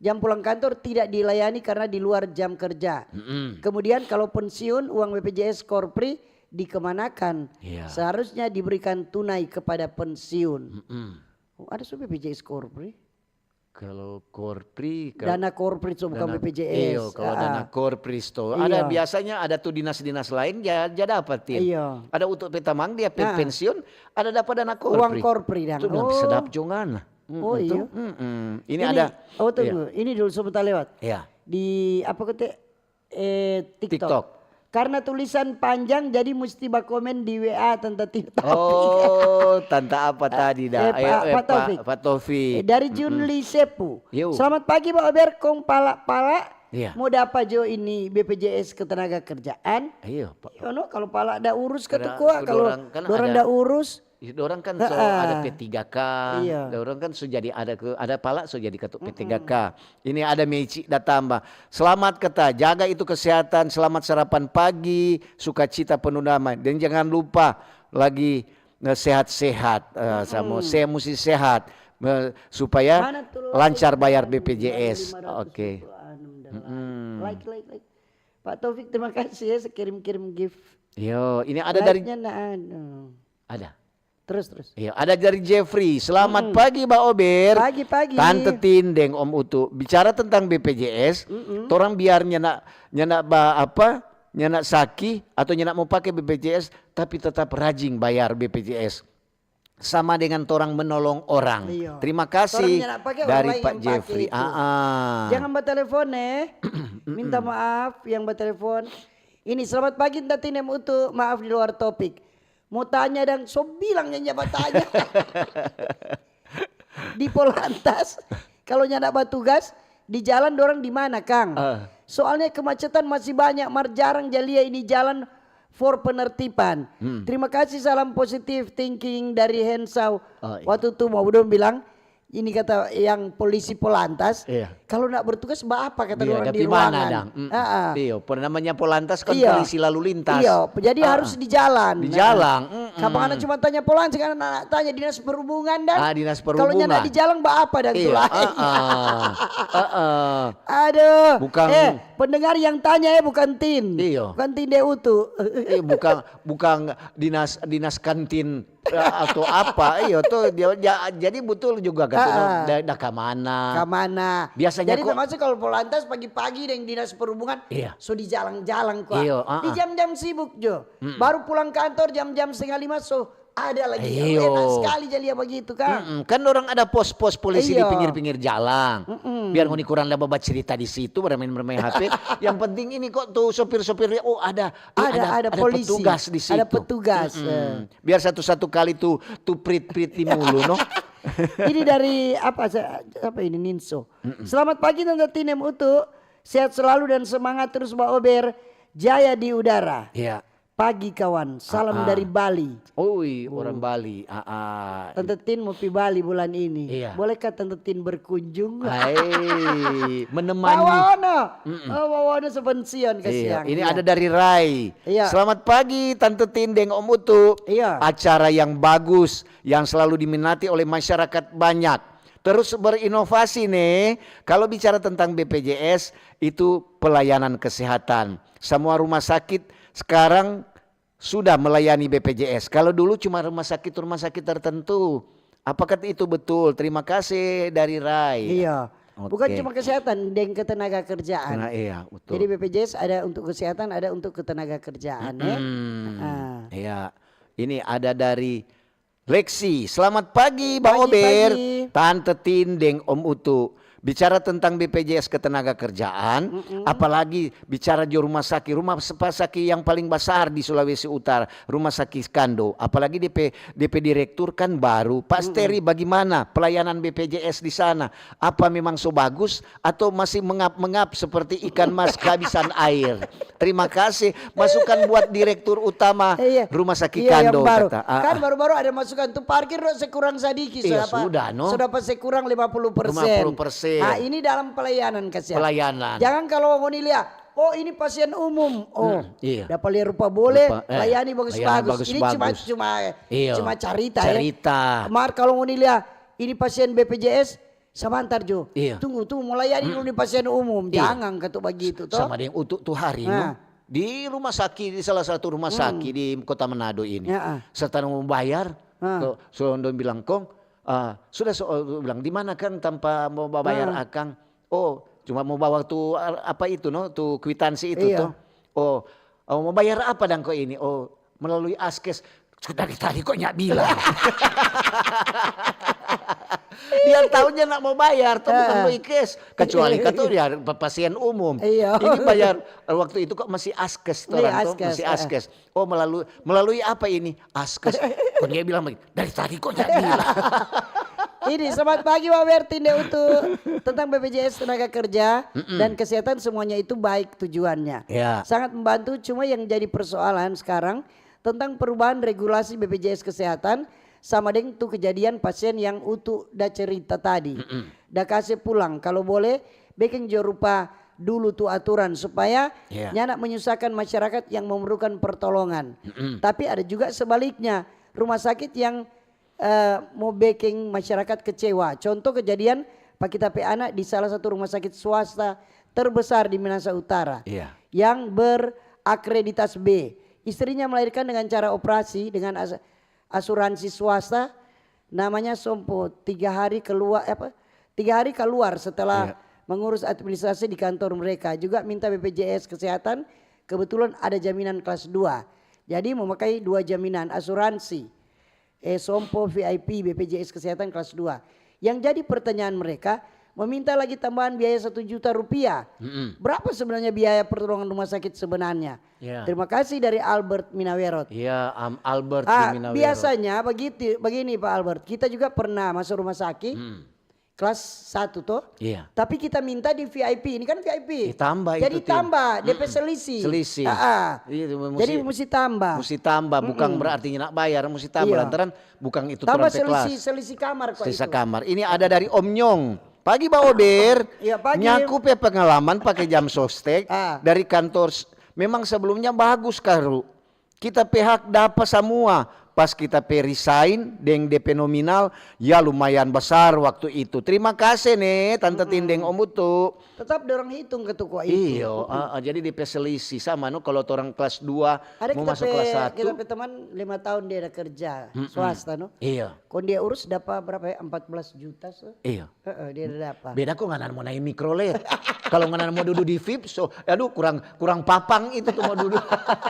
jam pulang kantor tidak dilayani karena di luar jam kerja. Mm-mm. Kemudian kalau pensiun, uang B P J S Korpri dikemanakan? Iya. Seharusnya diberikan tunai kepada pensiun. Mm-mm. Oh, ada so B P J S Korpri? Kalau Korpri, kalau Dana Korpri, so bukan dana- B P J S. Iyo, kalau Ah, dana Korpri sto. Ada Iyo. biasanya ada tu dinas-dinas lain ja, ja dapat, Tin. Iyo. Ada untuk petamang dia pe- Nah. pensiun, ada dapat dana Korpri. Uang Korpri dang. Itu bilang Oh. sedap jo ngana. Mm, Oh, itu. iyo. Mm-mm. Ini, Ini, ada. Oh, Iya. tunggu. Ini dulu sebentar lewat. Ya. Di apa kote? Eh, TikTok. TikTok. Karena tulisan panjang, jadi mesti bakomen di W A Tanta Tin. Oh, Tanta apa tadi dah? Eh, Pak- Pak Taufik. Pak Taufik. Eh, dari Junli Sepu. Yo. Selamat pagi, Pak Ober. Kong pala-pala. Iya. Mau dapa jo ini B P J S ketenaga kerjaan? Iyo, Pak. Yo, no, kalau pala ada urus ke Kada- tu koa, ke kalau dorang kan dorang ada- ada urus. Dorang kan so Heeh. ada P tiga K, Iya. dorang kan so jadi ada ke ada pala so jadi katu P tiga K. Ini ada Meici datamba. Selamat kata, jaga itu kesehatan, selamat sarapan pagi, sukacita penuh damai. Dan jangan lupa lagi eh, sehat-sehat eh, sama saya mesti sehat eh, supaya Mana tu live lancar bayar yang B P J S. lima ratus Oke. ribu anu, dah. Like, like, like. Pak Taufik, terima kasih ya, kirim-kirim gift. Yo, ini ada dari Like-nya na anu. ada. Terus, terus. Iya, ada dari Jeffrey. Selamat pagi, Ba Ober. Pagi, pagi. Tante Tin deng Om Utu. Bicara tentang B P J S, torang biar nyanda nyanda ba apa? Nyanda saki atau nyanda mau pake B P J S, tapi tetap rajin bayar B P J S. Sama dengan torang menolong orang. Iya. Terima Torang kasih nyanda pake, orang dari lain Pak yang pake Jeffrey. itu. Ah, ah. Jangan batelefon, eh. Minta maaf yang batelefon. Ini, selamat pagi, Tante Tin deng Utu. Maaf di luar topik. Mau tanya dang, so bilang yang nyapa tanya. Di Polantas, kalau nyanda batugas, di jalan dorang di mana, Kang? Ah. Soalnya kemacetan masih banyak, mar jarang ja lia ini jalan for penertiban. Hmm. Terima kasih, salam positive thinking dari Hensau. Oh, iya. Waktu tu mau dong bilang, ini kata yang polisi Polantas, Iya. kalau nak bertugas, ba apa kata Iya, orang di tapi mana ruangan? Dang? Mm. Ah, ah. Iyo, namanya Polantas kan Iya. polisi lalu lintas. Iya, jadi Ah, harus ah. di jalan. Di Nah, jalan, mm-mm. Kapan cuma tanya Polantas, kan nak tanya dinas perhubungan dan Ah, dinas kalau nyanda perhubungan. Di jalan, ba apa dan Iya, tu lah. ah, ah. Ah, ah. Aduh. Bukan- Eh, pendengar yang tanya ya, bukan Tin. Iya. Bukan Tin deng Utu. Eh, bukan bukan dinas dinas kantin eh, atau apa, iyo tuh dia ja- jadi betul juga kan Ah, ah. dah, dah ka mana. Ka mana? Biasanya Jadi kok- termasuk kalau Polantas pagi-pagi deng dinas perhubungan, Iya. So di jalan-jalan kok. Iya, ah, Di ah. jam-jam sibuk jo. Baru pulang kantor jam-jam setengah lima, so ada lagi. Iyo. Enak sekali jadi ya begitu, Kang. Mm-mm. Kan orang ada pos-pos polisi di Iyo. pinggir-pinggir jalan. Biar ngoni kurang ada bacerita di situ, bermain-bermain H P. Yang penting ini kok tuh sopir-sopir, oh ada, eh, Ada- ada polisi. Petugas di situ. Ada petugas, Mm-mm. eh. Biar satu-satu kali tuh tuh prit-prit di mulu, no. Ini dari apa? Sa- Apa ini, Ninso? Selamat pagi, Tante Tin deng Utu. Sehat selalu dan semangat terus, Ba Ober. Jaya di udara. Iya. Pagi, kawan. Salam Ah, ah. Dari Bali. Oi, orang Bali. Ah, ah. Tante Tin mau pi Bali bulan ini. Iya. Bolehkah Tante Tin berkunjung? Hai, menemani. Bawa ono. Oh, bawa ono sebension ke Iya, siang. ini Iya. Ada dari Rai. Iya. Selamat pagi Tante Tin deng Om Utu. Iya. Acara yang bagus, yang selalu diminati oleh masyarakat banyak. Terus berinovasi nih. Kalau bicara tentang B P J S, itu pelayanan kesehatan. Semua rumah sakit sekarang sudah melayani B P J S. Kalau dulu cuma rumah sakit-rumah sakit tertentu. Apakah itu betul? Terima kasih dari Rai. Iya. Bukan Oke. Cuma kesehatan, deng ketenaga kerjaan. Nah, iya, betul. Jadi B P J S ada untuk kesehatan, ada untuk ketenaga kerjaan, ya. Hmm, Ah. Iya. Ini ada dari Lexi. Selamat pagi, Ba Pagi, Ober. pagi. Tante Tin deng Om Utu. Bicara tentang B P J S ketenaga kerjaan, apalagi bicara jo rumah saki, rumah spa saki yang paling basar di Sulawesi Utara, Rumah Saki Kando. Apalagi D P, D P direktur kan baru. Pak Steri, bagaimana pelayanan B P J S di sana? Apa memang so bagus atau masih mengap-mengap seperti ikan mas kehabisan air? Terima kasih. Masukan buat direktur utama Iya. Rumah Saki Iya, yang Kando, baru. kata. Ah, Kan ah. baru-baru ada masukan tuh, parkir dong sekurang sadiki, Iya, so dapat, sudah, no? so dapat sekurang lima puluh persen. Lima puluh persen. Nah, ini dalam pelayanan kesehatan. Pelayanan. Jangan kalau ngoni lia, "Oh, ini pasien umum." Oh, Hmm, iya. dapat lia rupa boleh, Rupa, eh, layani layani bagus-bagus. Ini cuma, bagus-bagus. cuma, Iya. cuma carita, ya. Carita. Mar kalau ngoni lia, "Ini pasien B P J S, sabantar jo. Iya. Tunggu, tunggu, mo layani dulu di pasien umum." Iya. Jangan katu bagitu, to. Sama deng utu tu hari, Nah. no? Di rumah saki, di salah satu rumah saki di kota Manado ini. Ya, ah. Serta mo bayar, Ah. ko-, so dong bilang, "Kong, ah, sudah so," bilang, "Di mana kang tampa mo babayar Ah. akang?" "Oh, cuma mo bawa tu, a-, apa itu, no? Tu kwitansi itu, Iya. to." "Oh, oh, mo bayar apa dang ko ini?" "Oh, melalui askes." "Dari tadi kok nyak bilang?" Dia taunya nak mo bayar, to, bukan Ah. mo ikes. Kecuali katu dia pa-, pasien umum. Iya. Ini bayar, waktu itu kok masih askes, Iya, torang, to, askes, masih ah. askes. "Oh, melalui, melalui apa ini?" "Askes." Kok dia bilang begini, "Dari tadi kok nyak bilang?" Ini, selamat pagi, Wa Bertin de Utu. Tentang B P J S tenaga kerja Mm-mm. dan kesehatan, semuanya itu baik tujuannya. Ya. Sangat membantu, cuma yang jadi persoalan sekarang tentang perubahan regulasi B P J S kesehatan sama deng tu kejadian pasien yang Utu da cerita tadi. Mm-mm. Da kase pulang, kalau boleh, beking jo rupa dulu tu aturan supaya Iya. nyanda menyusahkan masyarakat yang memerlukan pertolongan. Mm-mm. Tapi ada juga sebaliknya, rumah sakit yang, eh, mo beking masyarakat kecewa. Contoh kejadian pa kita pe anak di salah satu rumah sakit swasta terbesar di Minahasa Utara Iya. yang berakreditasi B. Istrinya melahirkan dengan cara operasi dengan as-, asuransi swasta, namanya Sompo, tiga hari keluar, apa, tiga hari keluar setelah Iya. mengurus administrasi di kantor mereka. Juga minta B P J S kesehatan, kebetulan ada jaminan kelas dua. Jadi memakai dua jaminan asuransi. Eh, Sompo V I P, B P J S kesehatan kelas dua. Yang jadi pertanyaan mereka, meminta lagi tambahan biaya satu juta rupiah. Mm-mm. Berapa sebenarnya biaya pertolongan rumah sakit sebenarnya? Iya. Terima kasih dari Albert Minawerot. Iya, Am-, Albert Ah, di Minawerot. biasanya begitu, begini, Pak Albert. Kita juga pernah masuk rumah sakit, Hmm. kelas satu toh. Iya. Tapi kita minta di V I P. Ini kan V I P. Ditambah Jadi itu, Tin. tambah, D P Mm-mm. selisih. Selisih. Ah, ah. Iya, itu musti, Jadi musti tambah. musti tambah, bukan Mm-mm. berarti nak bayar, musti tambah Iya. lantaran bukan itu Tambah torang pe selisih, kelas. selisih kamar kok Selisih itu. kamar. Ini ada dari Om Nyong. Pagi, Ba Ober. Iya, pagi. Nyaku pe pengalaman pake jam sostek Ah. dari kantor s-, memang sebelumnya bagus, Karu. Kita pe hak dapa samua. Pas kita pe resign deng de pe nominal, ya lumayan basar waktu itu. Terima kase ne, Tanta Tin deng Om Utu. Tetap dorang hitung ke toko itu. Iyo, ah, ah, jadi de pe selisih sama no, kalau torang kelas dua Ada mau kita masuk pe, kelas satu. kita pe teman lima tahun dia ada kerja Mm-mm. swasta no. Iya. Kon dia urus dapa berapa ya? Empat belas juta so. Iya. Heeh, dia ada dapa. Beda kok ngana mo naik mikrolet. Kalau ngana mo dudu di V I P, so, aduh kurang, kurang papang itu tuh mo dudu.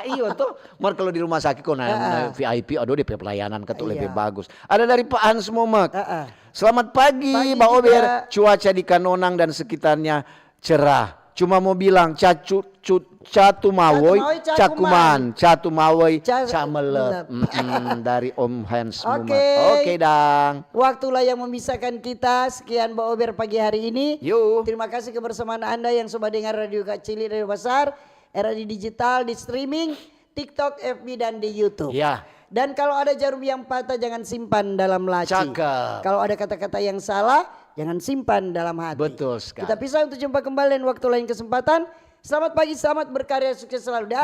Iyo tuh. Mar kalau di rumah sakit kok naik, Heeh. naik V I P, aduh de pe pelayanan katu Iya. lebih bagus. Ada dari Pak Hans Momek. Heeh. Selamat pagi, Pagi Ba Ober. juga. Cuaca di Kanonang dan sekitarnya cerah. Cuma mau bilang, cacu, cu-, catu mawoi, Catu mawoi, cakuman, cakuman. catu mawoi, Ca-, camelep. melep. Mm-mm, dari Om Hans Oke. Mumet. Oke, dang. Waktulah yang memisahkan kita. Sekian Ba Ober pagi hari ini. Yo. Terima kasih kebersamaan Anda yang sudah dengar Radio Kacili, Radio Basar, R R I Digital, di streaming, TikTok, F B, dan di YouTube. Ya. Dan kalau ada jarum yang patah, jangan simpan dalam laci. Cakep. Kalau ada kata-kata yang salah, jangan simpan dalam hati. Betul sekali. Kita pisah untuk jumpa kembali lain waktu, lain kesempatan. Selamat pagi, selamat berkarya, sukses selalu. Dah.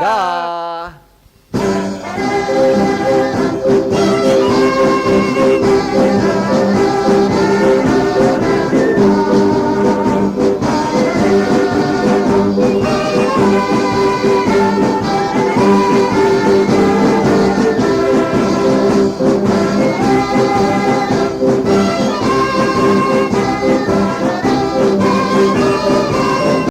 Dah.